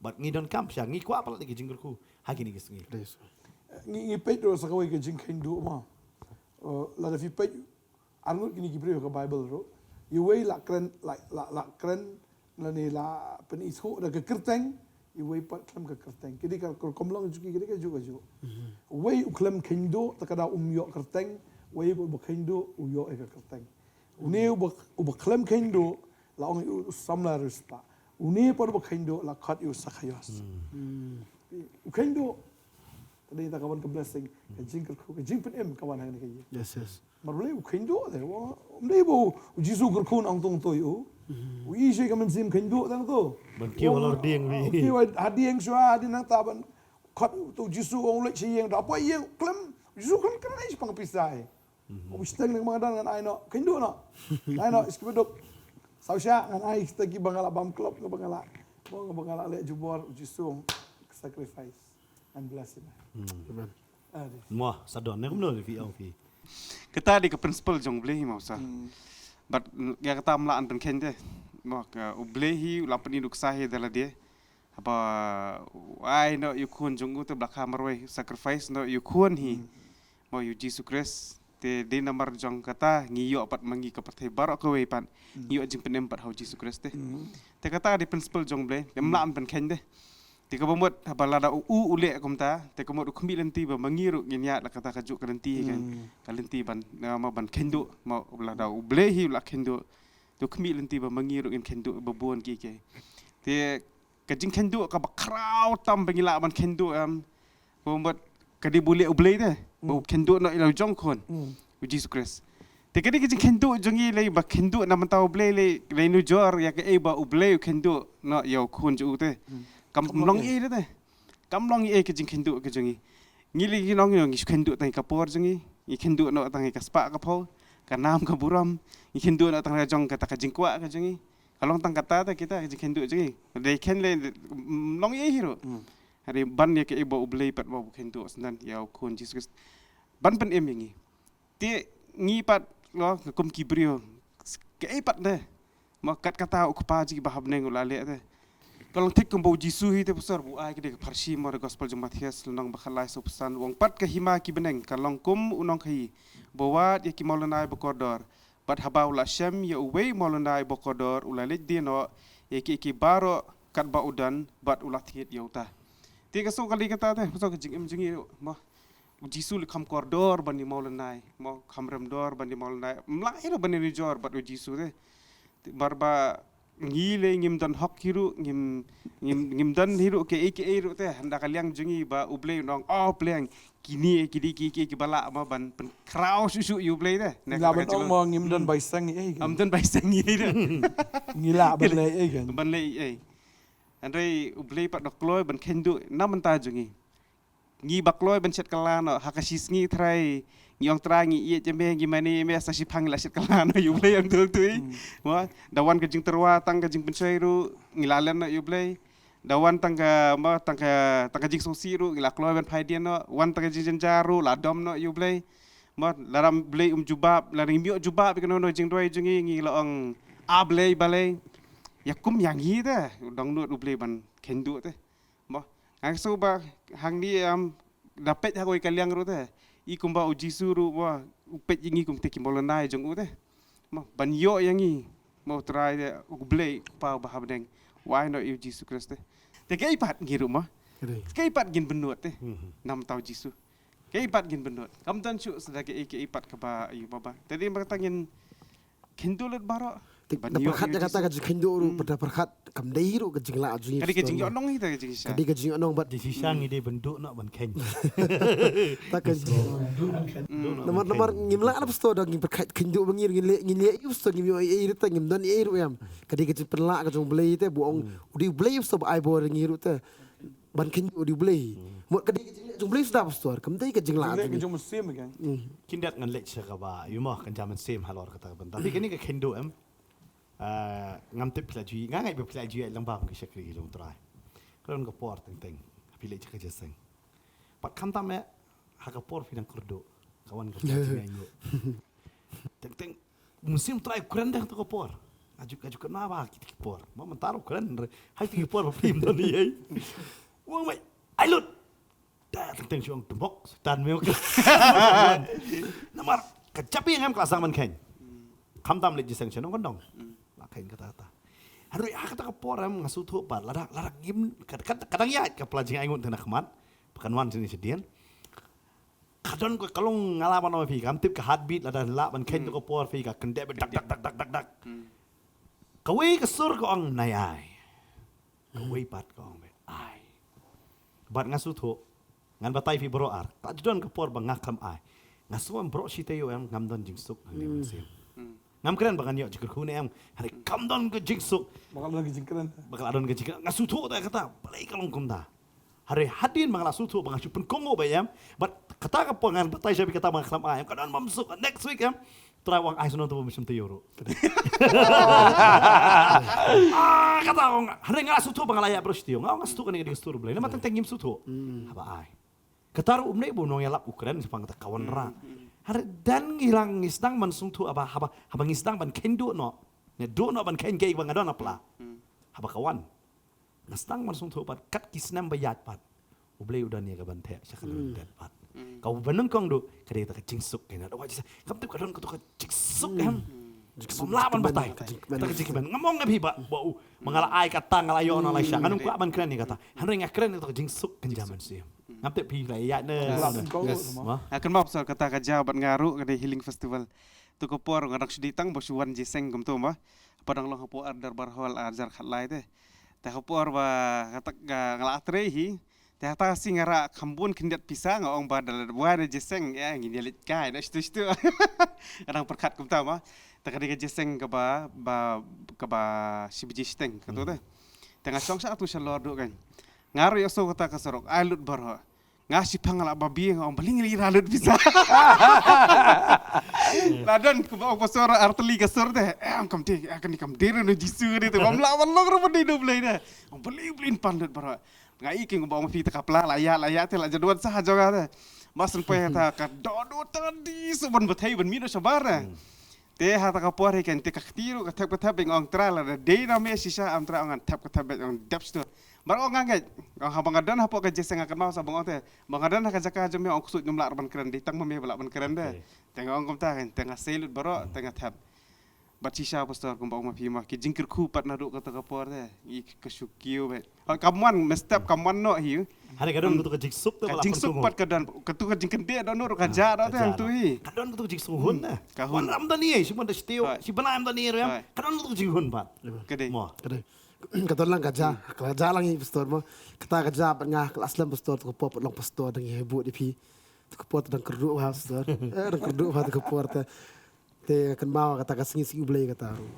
Bad ngi donkam sha, ngi kwah palat ïa ki jingkyrkhu ha kine ki sngi. Ngi, ngi peit ruh sa kawei ka jingkheiñ duh mo. Uh, lada phi peit arngut kine ki briew ka Bible ruh. Iwei la kren, la, la, la kren, lane la pynithuh da ka kyrteng, iwei pat khlem ka kyrteng. Ki dei ka, ka rukom long jong ki, ki dei kajuh kajuh. Uwei u khlem kheiñ duh, ta ka daw um ïoh kyrteng, uwei pat uba kheiñ duh, u ïoh ïa ka kyrteng. Une uba, uba khlem kheiñ duh, la ong ïa u samla riewspah. Une pat uba kheiñ duh, la khot ïa u Sakhaios. U kheiñ duh. Ka dei ta ka wan ka blessing, ka jingkyrkhu, ka jingpynim ka wan ha kane ka ïing. Yes, yes. Mar balei u kheiñ duh te, wa, um dei ba u Jisu kyrkhu na ong tong toi u. U i shi ka mynsiem kheiñ duh tang to. Ban kiew halor dieng wi. Kiew ha dieng shuwa, ha dieng nangta ban khot u Jisu ong leit shi ïing, da poi ïing, khlem, u Jisu khlem kren ai shi pang pisa ai. U shiteng nang ma don ngan ai noh, kheiñ duh noh. Ai noh, iski beduk. Saw sha ngan ai kita ki ba nga la bam klop, ki ba nga la, ba nga la leh jubor, u Jisu ong sacrifice and bless him. Amen. Mo, sa don ne kumno phi ong phi. Kata dei ka principle jong u Blei hi mo sa. But ïa kata ym lah ban pynkheiñ te. Mo ka u Blei hi u la pyni nuksa hi da lade. Haba u ai noh ïa u khun jong u te ba la kha marwei, sacrifice noh ïa u khun hi. Mo ïa u Jisu Khrist. Te dei namar jong kata ngi ïoh pat ma ngi ka pyrthei baroh kawei pat. Ngi ïoh jingpynim pat ha u Jisu Khrist te. Te kata dei principle jong u Blei. Te ym lah ban pynkheiñ te. Te kaba mut haba lada u, u, u leh kumta, te ka mut u khmih lynti ba ma ngi ruh ngin ïaid la kata kajuh ka lynti kan. Ka lynti ban, eh, ma ban kheiñ duh, ma lada u Blei hi u la kheiñ duh. Te u khmih lynti ba ma ngi ruh ngin kheiñ duh ba bun kiei kiei. Te ka jingkheiñ duh kaba khraw tam ba ngi lah ban kheiñ duh em. Ba mut ka dei ba u leh u Blei te. Ba u kheiñ duh noh ïa la u jong khun. U Jisu Khrist. Te ka dei ka jingkheiñ duh jong ngi lei ba kheiñ duh na bynta u Blei lei, lei nujor ïa kaei ba u Blei u kheiñ duh noh ïa u khun jong u te. Kam long ei te. Kam long ei ka jingkheiñ duh ka jong ngi. Ngi lei ngi long ngi kheiñ duh tang ïa ka por jong ngi. Ngi kheiñ duh noh tang ïa ka spah ka phew. Ka nam ka burom. Ngi kheiñ duh noh tang ïa jong kata ka jingkwah ka jong ngi. Ka long tang kata te kita ka jingkheiñ duh jong ngi. Dei kheiñ lei, mm, long ei hi ruh. Hynrei ban ïa kaei ba u Blei pat ba u kheiñ duh sdang ïa u khun Jisu Khrist. Ban pynim ïa ngi. Te ngi pat Mo, nga kum ki briew. Kaei pat de. Mo, kat kata u Kpa jong ngi ba ha bneng u la leh te. Ka long thik kumba u Jisu hi te pastor, ba u ai ka dei ka pharshi mo, ha ka gospel jong u Mathaios lynnong ba khatlai, sawphew san, u ong, pat ka hima ki bneng ka long kum u nongkhaii ba wad ïa ki mawlynnai ba kordor. Bad haba u la shem ïa uwei u mawlynnai ba kordor, u la leit die noh ïa kiei kiei baroh katba u don, bad u la thied ïa uta. Te ka shu ka dei kata te, pastor, ka jingim jong ngi mo. U Jisu u kham kordor ban ïa u mawlynnai mo, kham remdor ban ïa u mawlynnai. Ym lah hi ruh ban ïanujor bad u Jisu te. Namar ba ngi lei ngim don hok hi ruh, ngim, ngim, ngim don hi ruh kaei kaei ruh te. Hynda ka liang jong ngi ba U Blei un ong, oh, pyrshang, kine ki dei ki, ki, kiba lah mo ban pynkhraw shuh shuh ïa U Blei te. Ngi lah ban ong mo, ngim don bai seng ei ei. Ym don bai seng ei ei te. Ngi lah ban leh ei ei kan. Ban leh ei ei. Hynrei U Blei pat u kloi ban kheiñ duh na ka bynta jong ngi. Ngi ba kloi ban shet kylla noh, ha ka shi sngi trai ngi ong, Trai, ngi ïeit ïa me, ngi mane ïa me, sa shiphang ngi la shet kylla noh ïa U Blei, ong, tul tui. Hmm. Mo, da wan ka jingtyrwa tang ka jingpynshoi ruh ngi la len noh ïa U Blei. Da wan tang ka, mo, tang ka, tang ka jingsngewsih ruh ngi la kloi ban phai dien noh. Wan tang ka jingjynjar ruh la dom noh ïa U Blei. Mo, lada U Blei um jubab, lada ngim ïoh jubab ïa kano kano ka jingduwai jong ngi, ngi la ong, A Blei, balei? Ïa kum ïa ngi te, u dohnud U Blei ban kheiñ duh te. Mo, nga sngew ba hangne, em, da peit ha kawei ka liang ruh te, i kumba u Jisu ruh, mo, u peit ïa ngi kum te ki mawlynnai jong u te. Mo, ban ïoh ïa ngi, mo, Trai te, U Blei, U Kpa uba ha bneng, u ai noh ïa u Jisu Khrist te. Te kaei pat ngi ruh mo. Kaei pat ngin bynnud te. Mhm. Na ka bynta u Jisu. Kaei pat ngin bynnud. Kam don shuh sa da kaei kaei pat kaba ïa u Baba. Te dei ba kata ngin kheiñ duh lut baroh. Te ban da ïoh pyrkhat ïa u Jisu. Kata ka jingkheiñ duh ruh, hmm, pat da pyrkhat kam dei ruh ka jinglah jong ngi. Ka dei ka jingïohnong hi, ta ka jingshisha. Ka dei ka jingïohnong bad jingshisha ngi dei ban duh noh ban kheiñ. Ta ka jing. Hmm. Namar, namar ngim lah na pastor da ngin pyrkhat kheiñ duh ba ngi ruh ngin leh, ngin leh ïa u pastor, ngim ïoh ei ei ruh te, ngim don ei ei ruh em. Ka dei ka jingpynlah ka jong U Blei te, ba u ong, hmm, u dei U Blei u pastor ba ai bor ïa ngi ruh te. Ban kheiñ duh U Blei. Hmm. Mut ka dei ka jingleh jong U Blei suda pastor, kam dei ka jinglah jong ngi. Ka jong u Mynsiem kan. Hmm. Khyndiat ngan leit sha kaba, ïa mo, kan jam mynsiem halor kata ka bynta. Te kane ka kheiñ duh em. Ah, ngam tip phi la ju ïohi, nga ngeit ba phi la ju ïohi lang bam ki shakri ki long trai. Ka don ka por teng teng. Phi leit sha ka jingïaseng. Pat khamtam eh, ha ka por phi dang kyrduh. Ka wan ka por jingïainguh. Teng teng, u Mynsiem Trai u kren dang ha ka por. Aju, aju kren ma ba kita ki por. Ma mynta u kren re. Hai kita ki por ba phi ym don ei ei. Wang mai, ai lut. Da teng teng shu ong tumbok, Soitan me. Namar ka jabi ngam ka la sdang ban kheiñ. Khamtam leit jingïaseng sha nongkyndong. La kheiñ kata kata. Hynrei ha kata ka por em nga sngewthuh pat lada, lada ngim, ka, ka, ka dang ïaid ka pla jingïainguh tang na khmat. Ba kan wan shane shadien. Ka don ka, ka long nga lah ban ong ïa phi, kam tip ka heartbeat lada lah ban kheiñ, hmm, tu ka por phi ka kyndep dak dak dak dak dak dak. Hmm. Kawei ka sur ka ong nai ai. Kawei pat ka ong be ai. Bad nga sngewthuh, ngan batai phi baroh ar. Ta ju don ka por ba nga khlem ai. Nga sngew em baroh shi taïew em ngam don jingsuk hangne, hmm, mynsiem. Hmm. Ngam kren ba ngan ïoh jingkyrkhu ne em. Hynrei kam don ka jingsuk. Ba ka la don ka jingkren. Ba ka la don ka jingkren. Nga sngewthuh ta kata. Balei ka long kumta. Hynrei hadien ba nga la sngewthuh ba nga shu pynkohnguh ba em. Bad kata ka por ngan batai sha phi kata ba nga khlem ai em. Ka don bym suk. Next week em. Trai wan ai sngewthuh ba mynsiem taïew ruh. Ah, kata ong. Hynrei nga la sngewthuh ba nga la ïaid baroh shi taïew. Nga ong nga sngewthuh kane ka dei ka sur Blei. Namar teng teng ngim sngewthuh. Hmm. Haba ai. Kata ruh um dei ba u nongïalap u kren shaphang kata ka wanrah. Hmm, hmm. Hynrei dan ngi lang ngi sdang ban sngewthuh haba, haba, haba ngi sdang ban kheiñ duh noh. Ne duh noh ban kheiñ kaei ba nga don ha pla. Hmm. Haba ka wan. Nga sdang ban sngewthuh pat kat ki snem ba ïaid pat. U Blei u don ïa ka ban theh sha ka, hmm, lyndet pat. Hmm. Kaba nyngkong duh ka dei kata ka jingsuk kane. Kam tip ka don kata ka jingsuk, hmm, em. Jingsuk. Bym lah ban batai. Ka jingkmen. Kata ka jingkmen. Ngam ong ïa phi ba, ba u, ma nga la ai kata nga la ïoh na la sha. Ngan ym kwah ban kren ïa kata. Hynrei nga kren ïa kata ka jingsuk kynja mynsiem. Ngam tip phi la ïa ne. Yes. Yes. Ma? Nga kynmaw pasal kata ka jaw bad nga ruh ka dei Healing Festival. Tu ka por nga dang shu dei tang ba shu wan jingïaseng kumto ma. Haba dang long hapoh ar hajar baraphew, ar hajar khatlai te. Te ka por ba kata ka nga la trei hi. Te hata ka sngi nga rah kham bun khyndiat pisa nga ong ba da la wan jingïaseng ïa ngin ïa leit kai na shitu shitu. Nga dang pyrkhat kumta ma. Te ka dei ka jingïaseng kaba, ba, kaba shi baje shiteng kato te. Hmm. Te nga shong sha atu shalor duh kan. Nga ruh ïohsngew kata ka surok, ai lut baroh. Nga shiphang la babi nga ong balei ngi la ïa rah lut pisa. La don kumba ong pastor ar tylli ka sur te. Em kam dei, eh, kane kam dei ruh na u Jisu kane te. Bym lah ban long ruh ban dei na U Blei te. Ong balei, balei yn pan lut baroh. Nga i king kumba ong phi ta ka pla la ïa, la ïa te la jadwal sah jong nga te. Mas yn poi ta ka dohnud ta di shu ban batai ban mih noh shabar te. Hmm. Te ha ta ka por hi kan te ka kti ruh ka thep ka thep bad nga ong Trai lada dei na me shisha, am Trai, ong ngan thep ka thep bad ong dep stur. Bad ong nga ngeit, ong haba nga don hapoh ka jingïaseng nga kynmaw sa ba nga ong te, ba nga don ha ka jaka jong me ong ksuid ngam lah ban kren, dei tang ma me ba lah ban kren de. Te nga ong kumta kan, te nga sei lut baroh te nga thep. Bad shisha pastor kumba ong ma phi ma, ki jingkyrkhu pat naduh kata ka por te, i ka shu kiew bad Hooid, kam wan mynstep, kam wan noh hi. Hynrei ka don katu ka jingsuk te, ka jingsuk pat ka don, katu ka jingkyndit dohnud ruh ka jah doh te hangtu hi. Ka don katu ka jingsuk hun te. Ka hun. Wan ram da ni, shi mon da shi tiew, shi bnai ram da ni ruh. Ka don katu ka jinghun pat. Ka dei. Mo. Ka dei. Ka don lang ka jah, ka jah lang hi pastor mo. Kata ka jah bad nga ka la slem pastor, tu ka por pat long pastor, dang ïa buh da phi. Tu ka por te dang kyrduh ha pastor. Eh, dang kyrduh ha tu ka por te. Te kynmaw kata ka sngi sngi U Blei kata ruh.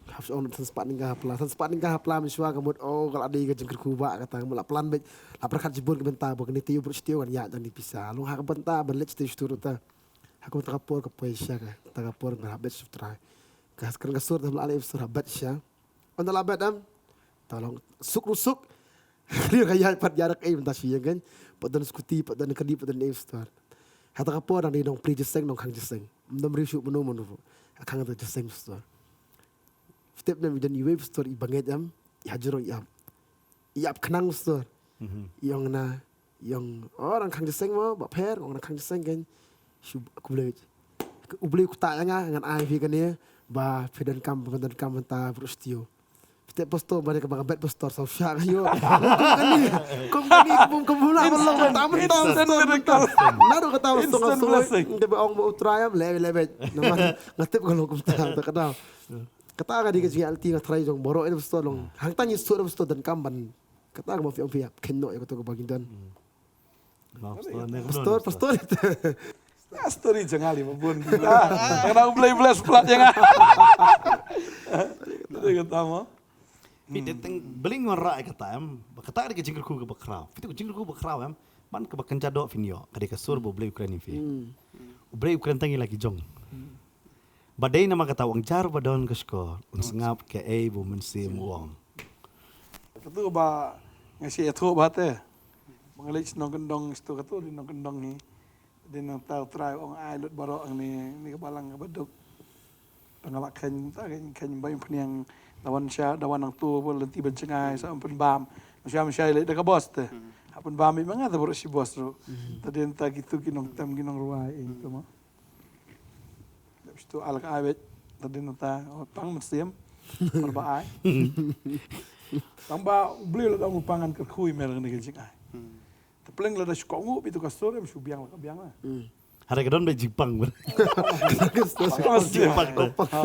Hap shu ong san spah tyngka ha pla. San spah tyngka ha pla mynshuwa ka mut, oh, ka la dei ka jingkyrkhu bah kata, ka mut la plan beit, la pyrkhat shibun ki bynta ba kane te ïoh briew shatei kan ïaid da kane pisa. Long ha ka bynta ban leit shatei shatei ruh ta. Ha kata ka por ka poi sha ka, kata ka por nga hap bet sha U Trai. Ka kren ka sur te la leh sur hap bet sha. Ynda la bet em. Ta long suk ruh suk. Ka ïaid pat ïaid da kaei mynta shu ïeng kan. Pat don scooty, pat don kali, pat don ei pastor. Hata ka por dang dei nongplie jingïaseng, nongkhang jingïaseng. Ym don briew shuh mano mano ruh. Ka khang da jingïaseng pastor. Phi tip ne em, i don iwei pastor iba ngeit em, i ha jrong i ap. I ap khnang pastor. I ong na, i ong, oh, dang khang jingïaseng mo, Bah Pher, ong dang khang jingïaseng kan. Shu khublei. U Blei u ktah ïa nga, ngan ai phi kane, ba phi donkam, ba phi donkam mynta briew shatei. Phi tip pastor, ba dei kaba nga bet pastor, sa u shah nga ïoh. Kum kane, kum kane, kum, kum lah ban long mynta, mynta, pastor, mynta. Naduh kata pastor nga sngewsih. Te ba ong ba U Trai em, leh, leh bet. Namar nga tip ka long kumta, ta ka daw. Kata ka dei ka jingïaid lynti nga tharai jong baroh ïa pastor long. Hangta ngi sngewsih pastor donkam ban. Kata ka ba phi ong phi ap, khein noh ïa kata kaba ngi don. Pastor, pastor. Ah, story jong nga lei ba bun. Ah, nga U Blei bless palat ïa nga. Te kata mo. Phi dei tang bling wanrah ïa kata em. Ba kata ka dei ka jingkyrkhu kaba khraw. Phi tip ka jingkyrkhu ba khraw em. Ban kaba kynja doh phin ïoh. Ka dei ka sur ba U Blei u kren ïa phi. U Blei u kren tang ïa la ki jong. Ba dei namar kata u ong jar ba don ka shkor, un sngap kaei ba u mynsiem u ong. Katu ba nga shu ïathuh ba te. Ba nga leit sha nongkyndong, sha katu dei nongkyndong hi. Dei nangta U Trai u ong ai lut baroh hangne, ne ka balang kaba duk. Tang nga la kheiñ, ta kheiñ, kheiñ ba ïeng phniang, da wan sha, da wan nangtu ba lynti ban jngai, sa pynbam. Sha, sha leit da ka bos te. Ha pynbam i ma nga te baroh shi bos ruh. Ta dei nangta kitu ki nongtem ki nongrwai ïa ngi te mo. Dep shitu al ka ai beit, ta dei nangta, oh, pang mynsiem, mar ba ai. Tang ba U Blei la dang u pang ngan kyrkhu ïa me la kane ka jingai. Te pleng lada shu kohnguh beit tu ka sur em shu biang la ka biang la. Hynrei ka don beit jingpang beit. Pang mynsiem. Jingpang beit. Ha.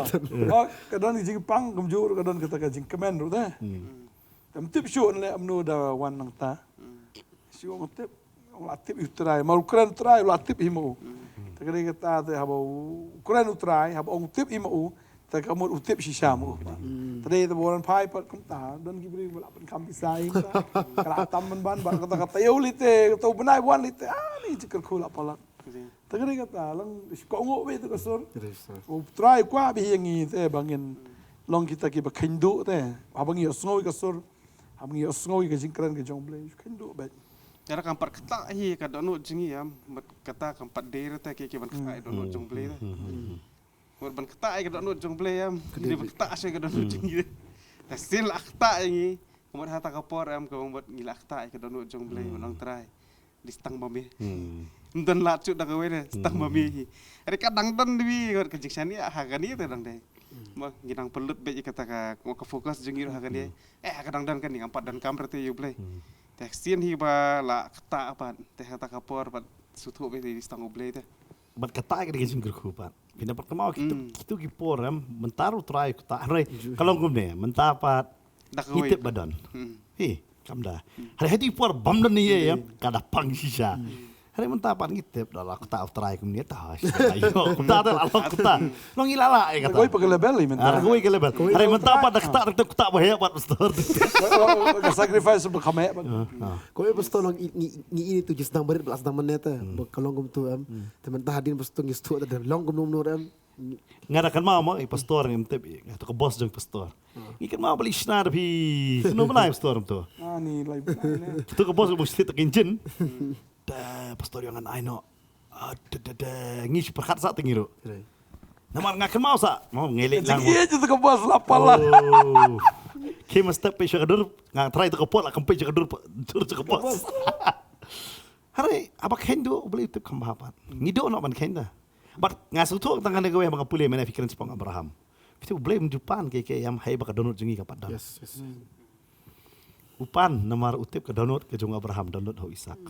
Oh, ka don jingpang kumjuh ruh ka don kata ka jingkmen ruh te. Te ym tip shuh leh kumno da wan nangta. Shu ong tip, ong la tip ïa U Trai, ma u kren U Trai la tip hi ma u. Te ka dei kata te haba u kren U Trai, haba ong tip hi ma u, te ka mut u tip shisha ma u. Te dei te ba wan phai pat kumta, don ki briew ba la pynkham pisa ïa kata. Ka la tam ban ban, ba kata kata ïa u lei te, kata u bnai wan lei te, ah, ni jingkyrkhu la palat. Te ka dei kata, lang kohnguh beit tu ka sur. U Trai u kwah beit ïa ngi te ba ngin long kita kiba kheiñ duh te. Haba ngi ïohsngew ïa ka sur. Haba ngi ïohsngew ïa ka jingkren ka jong U Blei, kheiñ duh beit. Te lada kam pat ktah hi ka dohnud jong ngi em, mut kata kam pat dei ruh te ki, ki ban ktah ïa ka dohnud jong U Blei te. Mut ban ktah ïa ka dohnud jong U Blei em, ngi ban ktah sha ka dohnud jong ngi. Te shisien la ktah ïa ngi, mut hata ka por em, ka mut ngi la ktah ïa ka dohnud jong U Blei, mut ong Trai. Dei tang ba me. Ym don lad shuh da kawei ne, tang ba me hi. Hynrei ka dang don wi, ka jingshaniah ha kane te dang dei. Mo, ngi dang pynlut beit ïa kata ka, mo ka focus jong ngi ruh ha kane. Eh, ka dang don kane, ngam pat donkam ruh te ïa U Blei. Te shisien hi ba la ktah pat, te hata ka por pat sngewthuh beit dei tang U Blei te. Bad kata ka dei ka jingkyrkhu pat. Phin da pat kynmaw kitu, kitu ki por em, mynta ruh U Trai u ktah. Hynrei ka long kumne, mynta pat ngi tip ba don. Hi, kam da. Hynrei ha kito ki por bym don ïa em, ka da pang shisha. Hynrei mynta pat ngi tip da la ktah U Trai kumne ta ha shisha. Ïoh, kumta da la ktah. Long ngi la lah ïa kata. Kawei pat ka level hi mynta. Kawei ka level. Hynrei mynta pat da ktah, da ktah ba heh pat pastor. Ka sacrifice ba kham heh pat. Kawei pastor long ngi, ngi, ngi ini tu jingstad barit ba la sdang mynne te. Ba ka long kumtu em. Te mynta hadien pastor ngi sdang te long kumno kumno em. Nga da kynmaw mo, i pastor ngim tip, nga to ka boss jong pastor. Ngi kynmaw ba la shna da phi, kumno bnai pastor to. Ah, ni lai bnai ne. To ka boss ba shit ka engine. Da pastor ïa ngan ai noh. Ah, da, da, da, ngi shi pyrkhat sa te ngi ruh. Namar nga kynmaw sa. Mo ngi leh lang. Jingïeit jong ka bos la palat. Oh. Ki must step peit sha ka dur, nga try to ka pot la kam peit sha ka dur, dur sha ka bos. Hare, haba kheiñ duh, U Blei u tip kham bha pat. Ngi duh noh ban kheiñ da. But nga sngewthuh tang kane kawei ba nga pule mynne phi kren shaphang Abraham. Phi tip U Blei um ju pan kiei kiei ïa em, haba ka dohnud jong ngi ka pat don. Yes, yes. U pan namar u tip ka dohnud ka jong Abraham don lut ha u Isak.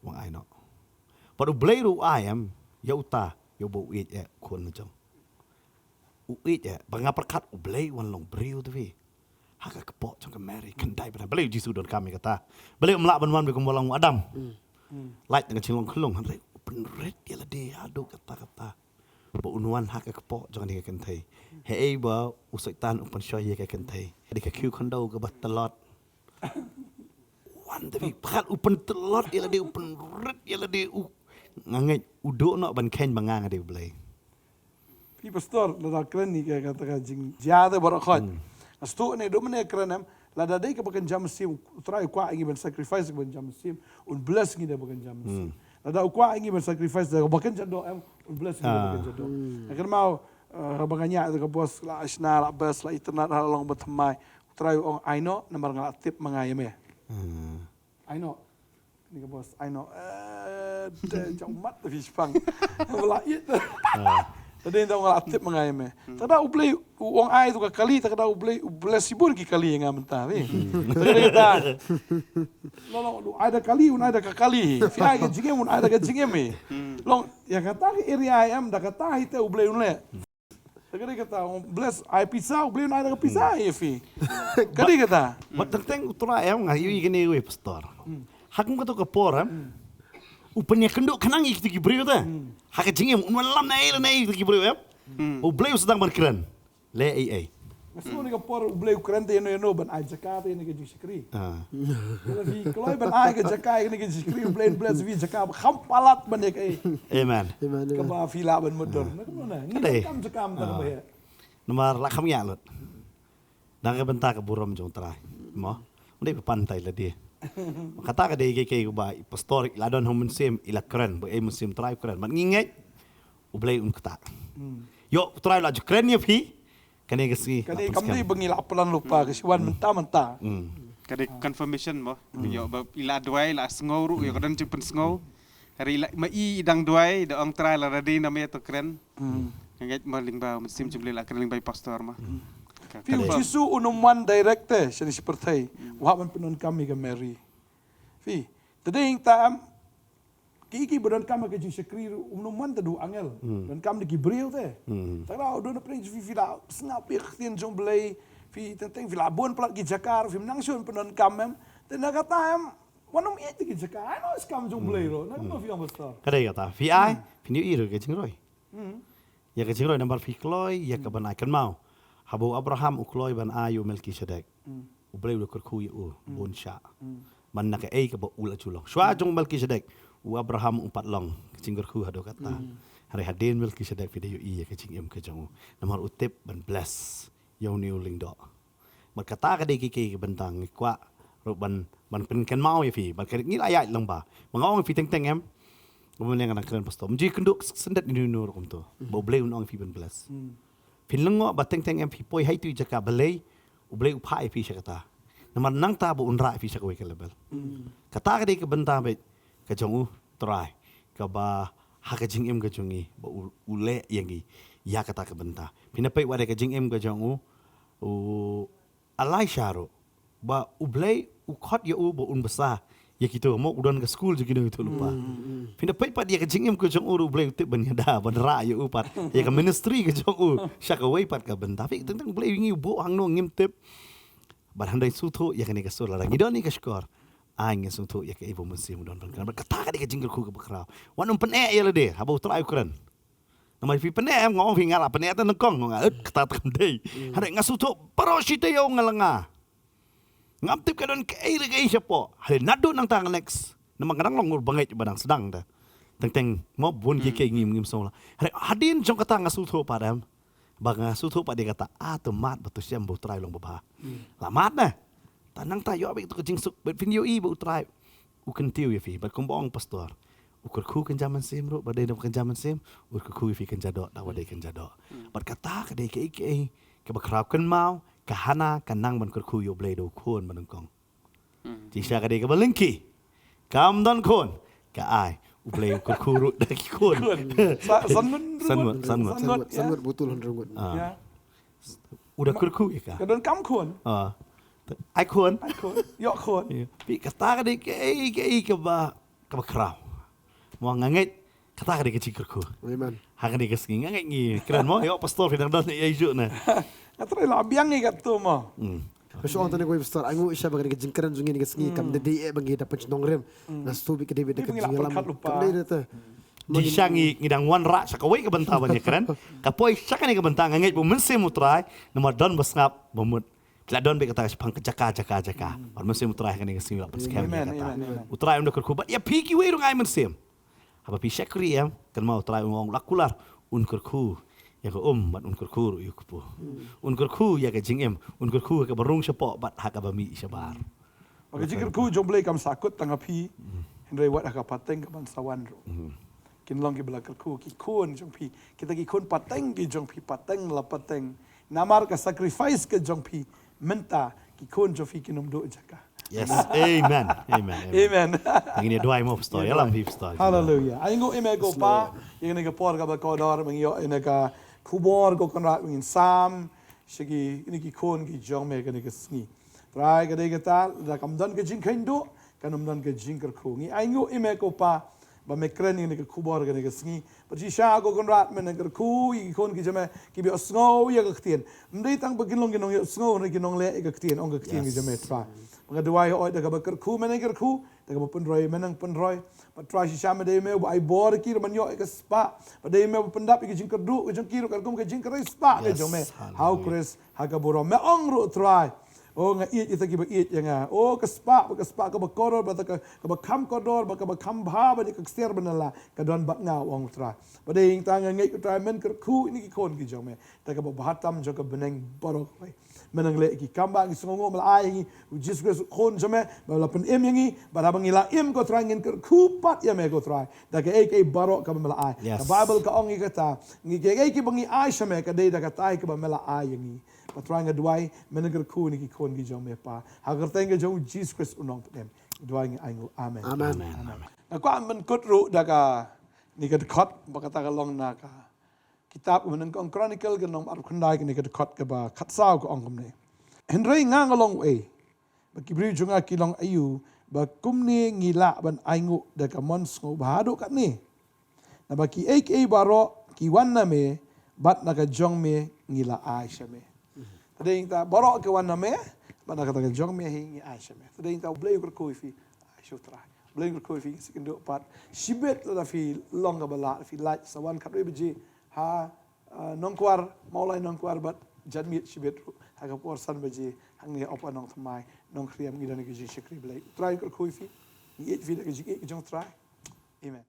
U ong ai noh. Bad U Blei ruh u ai em ïa uta, ïa uba u ïeit eh, u khun la jong. U ïeit eh, ba nga pyrkhat U Blei u wan long briew te phi. Ha ka kpoh jong ka Mary, khyndai bnai. Balei U Jisu u donkam ïa kata? Balei um lah ban wan bad kumba long u Adam? Lait na ka jinglong khyllung, hynrei u pynrit ïa lade haduh katta katta. Ba un wan ha ka kpoh jong kane ka kynthei. Haei ba u Soitan u pynshoi ïa ka kynthei. Dei ka khiew khyndew kaba tlot. Wan te phi, pyrkhat u pyntlot ïa lade, u pynrit ïa lade, u, nga ngeit u duh noh ban kheiñ ba nga nga dei U Blei. Phi pastor, lada kren ïa ka, kata ka jingjia te baroh khoit. Nga sngewthuh ne, duh mynne kren em, lada dei kaba kynja mynsiem, U Trai u kwah ïa ngi ban sacrifice kaba kynja mynsiem, un bless ngi da kaba kynja mynsiem. Lada u kwah ïa ngi ban sacrifice da kaba kynja doh em, un bless ngi da kaba kynja doh. Nga kynmaw, eh, haba nga ñiah ïa ka bos, la shna, la best, la itynnad, la long ba thymmai. U Trai u ong ai noh, namar nga la tip ma nga ïa me. Ai noh. Kane ka bos, ai noh. Eh, te jong mat te phi shipang. Ba la ïeit te. Te dei tang nga la tip ma nga ïa me. Te da U Blei u ong ai tu ka kali, te da U Blei u bless shibun ki kali ïa nga mynta phi. Te dei ta. Lo lo, u ai da kali, un ai da ka kali. Phi ai ka jingim, un ai da ka jingim hi. Long, ïa kata ka area ai em, da kata hi te U Blei un leh. Te ka dei kata, ong bless, ai pisa, U Blei un ai da ka pisa ïa phi. Ka dei kata. Bad teng teng U Trai em, nga ïohi kane wei pastor. Ha kum kato ka por em. U pynïakynduh khnang ïa kito ki briew te. Ha ka jingim, un wallam na ei na ei kito ki briew em. U Blei u sdang ban kren. Leh ei ei. Nga sngew kane ka por U Blei u kren te ïano ïano ban ai jaka te ïa kane ka jingshakri. Lada phi kloi ban ai ka jaka ïa kane ka jingshakri, U Blei un bless phi jaka ba kham palat ban ïa kaei. Amen. Amen. Kaba phi lah ban mutdur. Na kumno na? Ngi donkam jaka mynta kaba heh. Namar la kham ïa lut. Na ka bynta ka burom jong U Trai. Mo. Ym dei ba pan tai lade. Kata ka dei kiei kiei ba i pastor i la don ha u mynsiem, i la kren, ba ei mynsiem U Trai u kren. Bad ngi ngeit U Blei un ktah. Ïoh U Trai la ju kren ïa phi. Kane ka sngi. Kane kam dei ba ngi la plan lypa, ka shu wan mynta mynta. Ka dei confirmation mo. Ïoh ba i la duwai, la sngew ruh, ïoh ka don jingpynsngew. Hynrei la, ma i i dang duwai, da ong Trai lada dei na me to kren. Nga ngeit mo lyngba u mynsiem jong U Blei la kren lyngba i pastor mo. Ka, Phi, ka U dei. Jisu un ym wan direct te shane shi pyrthei. U hap ban pyndonkam ïa ka Mary. Phi, te dei ta em, ki ki ba donkam ïa ka jingshakri ruh, um nym wan te da u angel. Donkam da ki briew te. Te da u don pyrshah phi, phi la sngap ïa ka ktien jong U Blei, phi teng teng phi la bun palat ki jaka ruh, phim nang shuh ban pyndonkam em. Te na kata em, wan ym ïeit te ki jaka, ai no skam jong U Blei ruh. Na kumno phi ong pastor? Ka dei kata, phi ai, phin ïohi ruh ka jingroi. Ïa ka jingroi namar phi kloi ïa ka ban ai, kynmaw. Haba u Abraham u kloi ban ai ïa u Melkisedek. U Blei u la kyrkhu ïa u bun shah. Ban na kaei kaba u la ju long. Shuwa jong u Melkisedek, u Abraham u pat long ka jingkyrkhu haduh katta. Hynrei hadien Melkisedek phi da ïohi ïa ka jingim ka jong u. Namar u tip ban bless ïa une u lyngdoh. Bad kata ka dei kiei kiei ki bynta ngi kwah ruh ban, ban pynkynmaw ïa phi, bad ka ngi la ïaid lyngba. Ba nga ong ïa phi teng teng em. Ba mynne nga dang kren pastor, ym ju ïakynduh syndet ïano ïano ruh kumto. Ba U Blei un ong ïa phi ban bless. Phin lyngngoh ba teng teng em phi poi ha itu i jaka balei, U Blei u phah ïa phi sha kata. Namar nangta ba un rah ïa phi sha kawei ka level. Kata ka dei ka bynta beit ka jong U Trai, kaba ha ka jingim ka jong ngi, ba u, u leh ïa ngi ïa kata ka bynta. Phin da peit wat ïa ka jingim ka jong u, u Elisha ruh, ba U Blei u khot ïa u ba un bsa ïa kito, mo, u don ka skul jong kino kito lypa. Phin da peit pat ïa ka jingim ka jong u ruh, U Blei u tip ban ïada ban rah ïa u pat ïa ka ministry ka jong u sha kawei pat ka bynta. Phi, teng teng U Blei ïa ngi u buh hangno ngim tip. Bad hynrei sngewthuh ïa kane ka sur, lada ngi don ïa ka shkor, ai ngin sngewthuh ïa kaei ba u Mynsiem u don ban kren. Bad kata ka dei ka jingkyrkhu kaba khraw. Wat nym pyneh ïa lade haba U Trai u kren. Namar phi pyneh em, nga ong phi nga la pyneh te nyngkong, nga, eh, kata te kam dei. Hynrei nga sngewthuh baroh shi taïew nga la nga. Ngam tip ka don kaei re kaei shapoh. Hynrei naduh nangta nga next. Namar nga dang long u bangeit ba dang sdang te. Teng teng mo bun kiei kiei ngim, ngim sngewlah. Hynrei hadien jong kata nga sngewthuh pat em. Ba nga sngewthuh pat ïa kata, ah, to mad ba to shem ba U Trai u long babha. La mad ne. Ta nangta ïoh beit to ka jingsuk, bad phin ïohi ba U Trai u kyntiew ïa phi, bad kumba ong pastor, U kyrkhu kynja mynsiem ruh, ba dei da kynja mynsiem, u kyrkhu ïa phi kynja doh, da ba dei kynja doh. Bad kata ka dei kaei kaei kaba khraw kynmaw, ka Hana ka nang ban kyrkhu ïa U Blei da u khun ba nyngkong. Jingshisha ka dei kaba lyngkhi. Kam don khun. Ka ai U Blei u kyrkhu ruh da ki khun. Khun. Sa-, san ngut, san ngut, san ngut. San ngut, san ngut, butul hynriew ngut. Ah. Ïa. U da kyrkhu ïa ka. Ka don kam khun. Ah. Ai khun. Ai khun. Ïoh khun. Ïa. Phi, kata ka dei kaei kaei kaba, kaba khraw. Mo nga ngeit kata ka dei ka jingkyrkhu. Amen. Ha kane ka sngi nga ngeit ngi kren mo, ïoh pastor phi dang don ïa iju na. Nga trai la biang ngi katto mo. Hmm. Ka shong tane ko pastor, ai ngu isha ba kane ka jingkren jong ngi kane ka sngi kam dei dei eh ba ngi da pynshong rim. Nga stu bi ka dei da ka jingïalam. Kam dei da ta. Jingshisha ngi, ngi dang wanrah sha kawei ka bynta ban ïakren. Ka poi sha kane ka bynta nga ngeit ba u Mynsiem U Trai, namar don ba sngap ba mut. Ki la don beit kata ka shaphang ka jaka, jaka, jaka. Bad u Mynsiem U Trai ha kane ka sngi u la pynskhem ïa kata. Amen, amen, amen. U Trai un da kyrkhu bad ïa phi kiwei ruh nga ai mynsiem. Haba phi shakri em, kynmaw U Trai u ong la kular, un kyrkhu ïa ka um bad un kyrkhu ruh ïa u kpu. Un kyrkhu ïa ka jingim, un kyrkhu ha kaba rung shapoh bad ha kaba mih shabar. Ba ka jingkyrkhu jong U Blei kam sahkut tang ha phi, hynrei wat ha ka pateng kaban sa wan ruh. Kin long kiba la kyrkhu ki khun jong phi, kita ki khun pateng ki jong phi, pateng la pateng. Namar ka sacrifice ka jong phi, mynta ki khun jong phi kin ym duh jaka. Yes. Amen. Amen. Amen. Amen. Ngin ïa duwai mo pastor, ïalam phi pastor. Hallelujah. Ai nguh ïa me ko Pa, ïa kane ka por kaba kordor, ba ngi ïoh ïa kane ka khubor ko Kynrad, ba ngin sam sha kine ki khun ki jong me kane ka sngi. Trai, ka dei kata, lada kam don ka jingkheiñ duh, kan ym don ka jingkyrkhu. Ngi ai nguh ïa me ko Pa, ba me kren ïa kane ka khubor kane ka sngi. Bad shisha ko Kynrad, men nang kyrkhu ïa ki khun ki jong me kiba ïohsngew ïa ka ktien. Ym dei tang ba kin long ki nongïohsngew, hynrei ki nongleh ïa ka ktien, ong ka ktien ki jong me Trai. Ba nga duwai hooid da kaba kyrkhu men nang kyrkhu, da kaba pynroi men nang pynroi. Bad Trai, shisha me dei me uba ai bor ïa ki ruh ban ïoh ïa ka spah. Bad dei me uba pyndap ïa ka jingkyrduh ka jong ki ruh katkum ka jingkyrduh spah ka jong me. Ha U Khrist, ha ka burom. Me ong ruh Trai. O, nga ïeit ïa kita kiba ïeit ïa nga. O, ka spah, bad ka spah kaba kordor, bad ka, kaba kham kordor, bad kaba kham bha ban ïa ka ksiar ban ïalam, ka don bad nga, ong Trai. Bad dei tang nga ngeit ko Trai men kyrkhu ïa kine ki khun ki jong me. Da kaba bha tam jong ka bneng baroh kawei. Men nang leh ïa ki kam ba ngi sngewnguh me la ai ïa ngi U Jisu Khrist U Khun jong me, ba la pynim ïa ngi, bad haba ngi la im ko Trai ngin kyrkhu pat ïa me ko Trai. Da kaei kaei baroh kaba me la ai. Yes. Ka Baibl ka ong ïa kata, ngi kaei kaei kiba ngi ai sha me ka dei da katai kaba me la ai ïa ngi. Bad Trai nga duwai, men nang kyrkhu ïa kine ki khun ki jong me Pa. Ha ka kyrteng ka jong U Jisu Khrist U Nongpynim. Duwai ngi ai nguh. Amen. Amen. Amen. Nga kwah ban kut ruh da kane ka dkhot, ba kata ka long na ka kitab kaba nyngkong Chronicle ka lynnong arphew khyndai kane ka dkhot kaba khatsaw ka ong kumne. Hynrei nga nga long uei, bad ki briew jong nga ki long aïu, ba kumne ngi lah ban ai nguh da ka mon sngewbha haduh katne. Naba kiei kiei baroh ki wan na me, bad na ka jong me ngi la ai sha me. Te dei ta baroh ki wan na me, bad na kata ka jong me hi ngi ai sha me. Te dei ta U Blei u kyrkhu ïa phi, ai sha U Trai. U Blei u kyrkhu ïa phi, sngewbha pat. Shibit lada phi long kaba lah, phi lah sa wan khatwei baje ha, ah, Nongkwar, Mawlai Nongkwar bad janmiet shibit ruh ha ka por san baje hangne ha Upper Nongthymmai, Nongkhriam ngi don ka jingshakri Blei. U Trai u kyrkhu ïa phi. Ngi ïeit ïa phi da ka jingïeit ka jong U Trai. Amen.